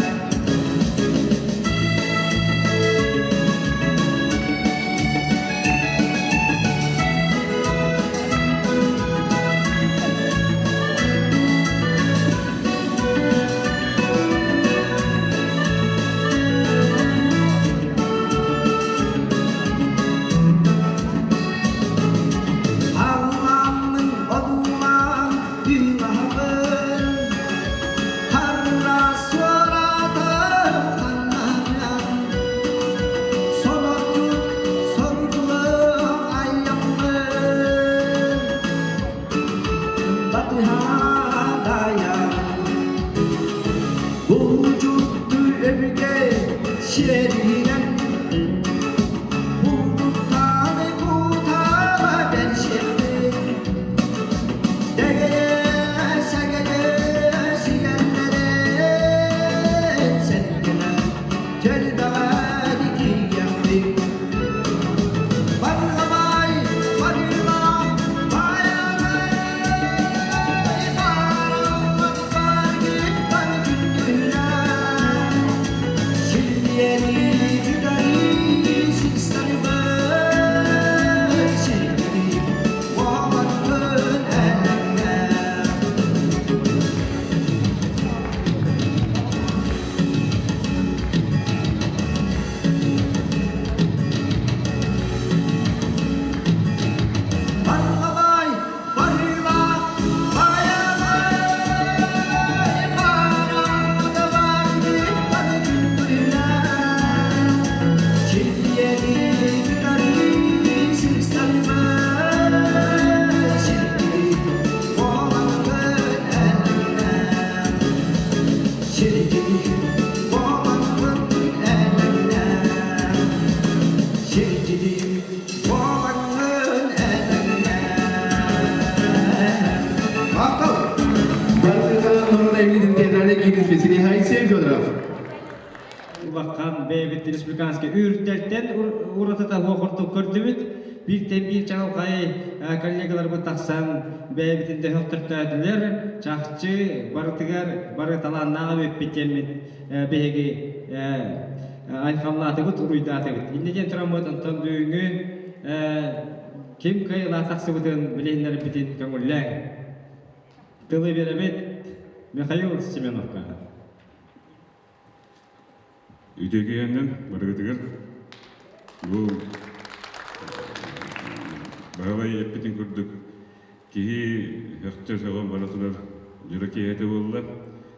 Алламмын одуулаан ыылаһабын Харра суоратым ханнаран Сонордук сордулук айаммын Батыһа дайан Булчутту өбүгэ сиэринэн Булдуктааны кутаба бэрсиэхпин Дэгэйэ сэгэйэ сигэннэрин Сэргэнэ төлбөҕө тиийэхпин Барҕабай барыма байанай Бараммат баргыттан күндүлээн Силлиэри күтэри сиксэрбэт сиргири уолаттын элэҥнээх Барҕабай барыла байанай бараммат баргыттан күндүлээн Сирдиэри күтэри сиксэрбэт сиргири буолаҥҥын элэҥнээн Сиргири буолаҥҥын элэҥнээн Сиргири буолаҥҥын элэҥнээн Махтал! Бартыһаан Норон Эвлин театральный киинин специалиһа Айсен Федоров. Улахан бэйэбит республиканский үрдэлтэн уратыта суох курдук көрдүбүт. Бииртэн биир чаҕылхай коллегаларбыт тахсан бэйэбитин дөһөхтөртөөтүлэр. Чахчы барытыгар бары талааннаах эбиппит диэммит биһиги айхаллаатыбыт, уруйдаатыбыт. Иннэ диэн тураммыт онтон бүгүҥҥү ким кыайыылаах тахсыбытын билиһиннэрбитин көҥүллээҥ. Тылы биэрэбит Михаил Семеновка. Үтүө киһинэн барыгытыгар бу Баһылай эппитин курдук киһи өхтө сөҕөн бара турар дьоро киэһэтэ буолла.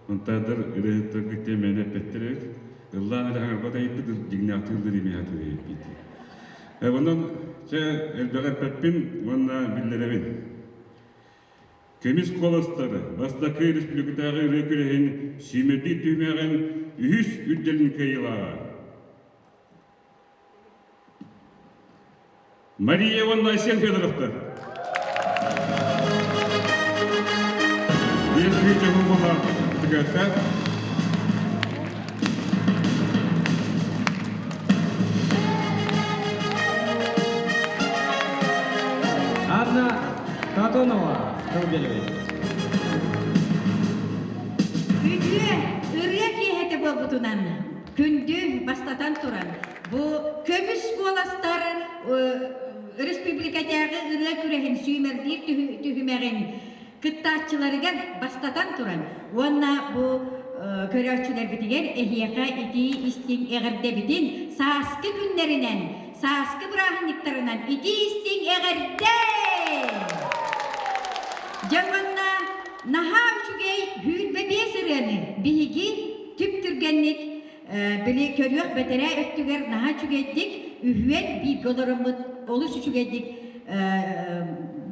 Монтадар ырыаһыттаргыт диэн мээнэ эппэттэр эбит. Ыллаан эрэ хаҥарбат айыппыт, дьиҥнээхтик ыллыыр эмиэ сатыыр эбиппит. Онон чэ элбэҕи эппэппин уонна биллэрэбин. Көмүс куоластар бастакы республикатааҕы ырыа күрэһин сүүмэрдиир түһүмэҕин үһүс үрдэлин кыайыылааҕа Мария уонна Айсен Федоровтар. Биэс күүтэ буолла Анна Платонова тыл биэрэбит. Үтүө ырыа киэһэтэ буолбутунан күндү бастатан туран бу көмүс куоластар республикатааҕы ырыа күрэһин сүүмэрдиир түһүмэҕин кыттааччыларыгар бастатан туран уонна бу көрөөччүлэрбитигэр эһиэхэ итии истиҥ эҕэрдэбитин сааскы күннэринэн сааскы бырааһынньыктарынан итии истиҥ эҕэрдэ! Дьэ уонна наһаа үчүгэй 25 ырыаны биһиги түп-түргэнник били көрүөх бэтэрээ өттүгэр наһаа үчүгэйдик үһүөн бииргэ олороммут олус үчүгэйдик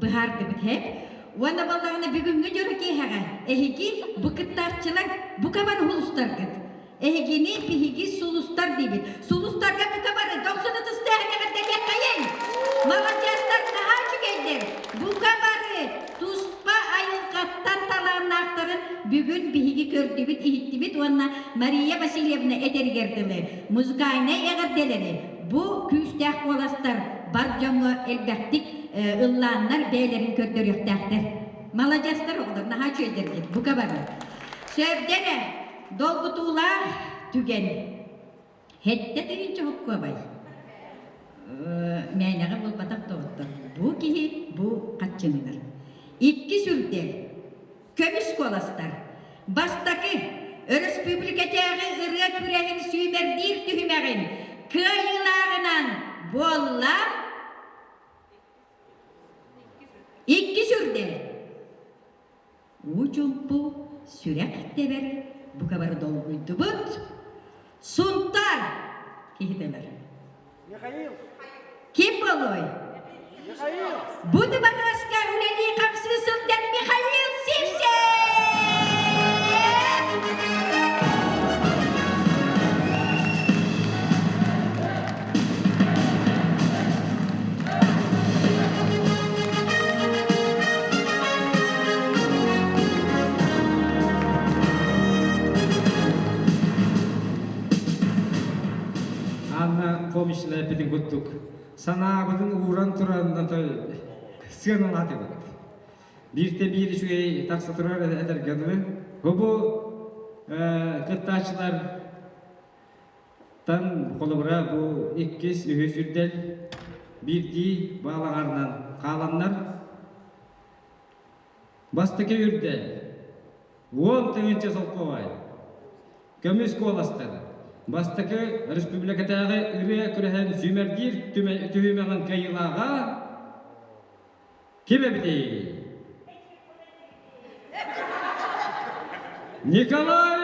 быһаардыбыт һэп. Уонна буоллаҕына бүгүҥҥү дьоро киэһэҕэ эһиги бу кыттааччылар бука бары сулустаргыт. Эһигини биһиги сулустар диибит. Сулустарга бука бары дохсун ытыстыаһын эҕэрдэлиэххэйиҥ! Маладьыастар наһаа үчүгэйдэр. Бука бары туспа айылҕаттан талааннаахтарын бүгүн биһиги көрдүбүт, иһиттибит уонна Мария Васильевна этэригэр дылы музыкальнай эҕэрдэлэри бу күүстээх куоластар бар дьоҥҥо элбэхтик ыллааннар бэйэлэрин көрдөрүөхтээхтэр. Маладьыастар оҕолор, наһаа үчүгэйдэргит, бука бары. Сөбдөрө, долгутуулаах түгэн. Хэттэ тыһыынча хоккуобай. Мээнэҕэ буолбатах доҕоттор. Бу киһи бу хаччыннар. Икки сүрдэл, көмүс куоластар. Бастакы, өрөспүүбүлүкэтээҕи ырыа күрэһин сүүмэрдиир түһүмэҕин кыайыылааҕынан буолла Иккис үрдэл. Уу чумпу сүрэх тэбэр бука бары долгуйдубут. Сунтаар киһитэлэр. Михаил. Ким буолуой? Михаил. Бу дыбарыаска үлэлии хамсыы сылдьар Михаил Сивцев! Анна Фомична эппитин курдук санаабытын ууран туран сыаналаатыбыт. Бииртэ биир үчүгэй тахса турар этэргэ дылы. Бу кыттааччылар Тан холобура бу иккис, үһүс үрдэл биирдии баалаҕарынан хааланнар бастакы үрдэл 10 000 солкуобай көмүс куоластар бастакы республикатааҕы ырыа күрэһин сүүмэрдиир түһүмэҕин кыайыылааҕа ким эбитий? Николай!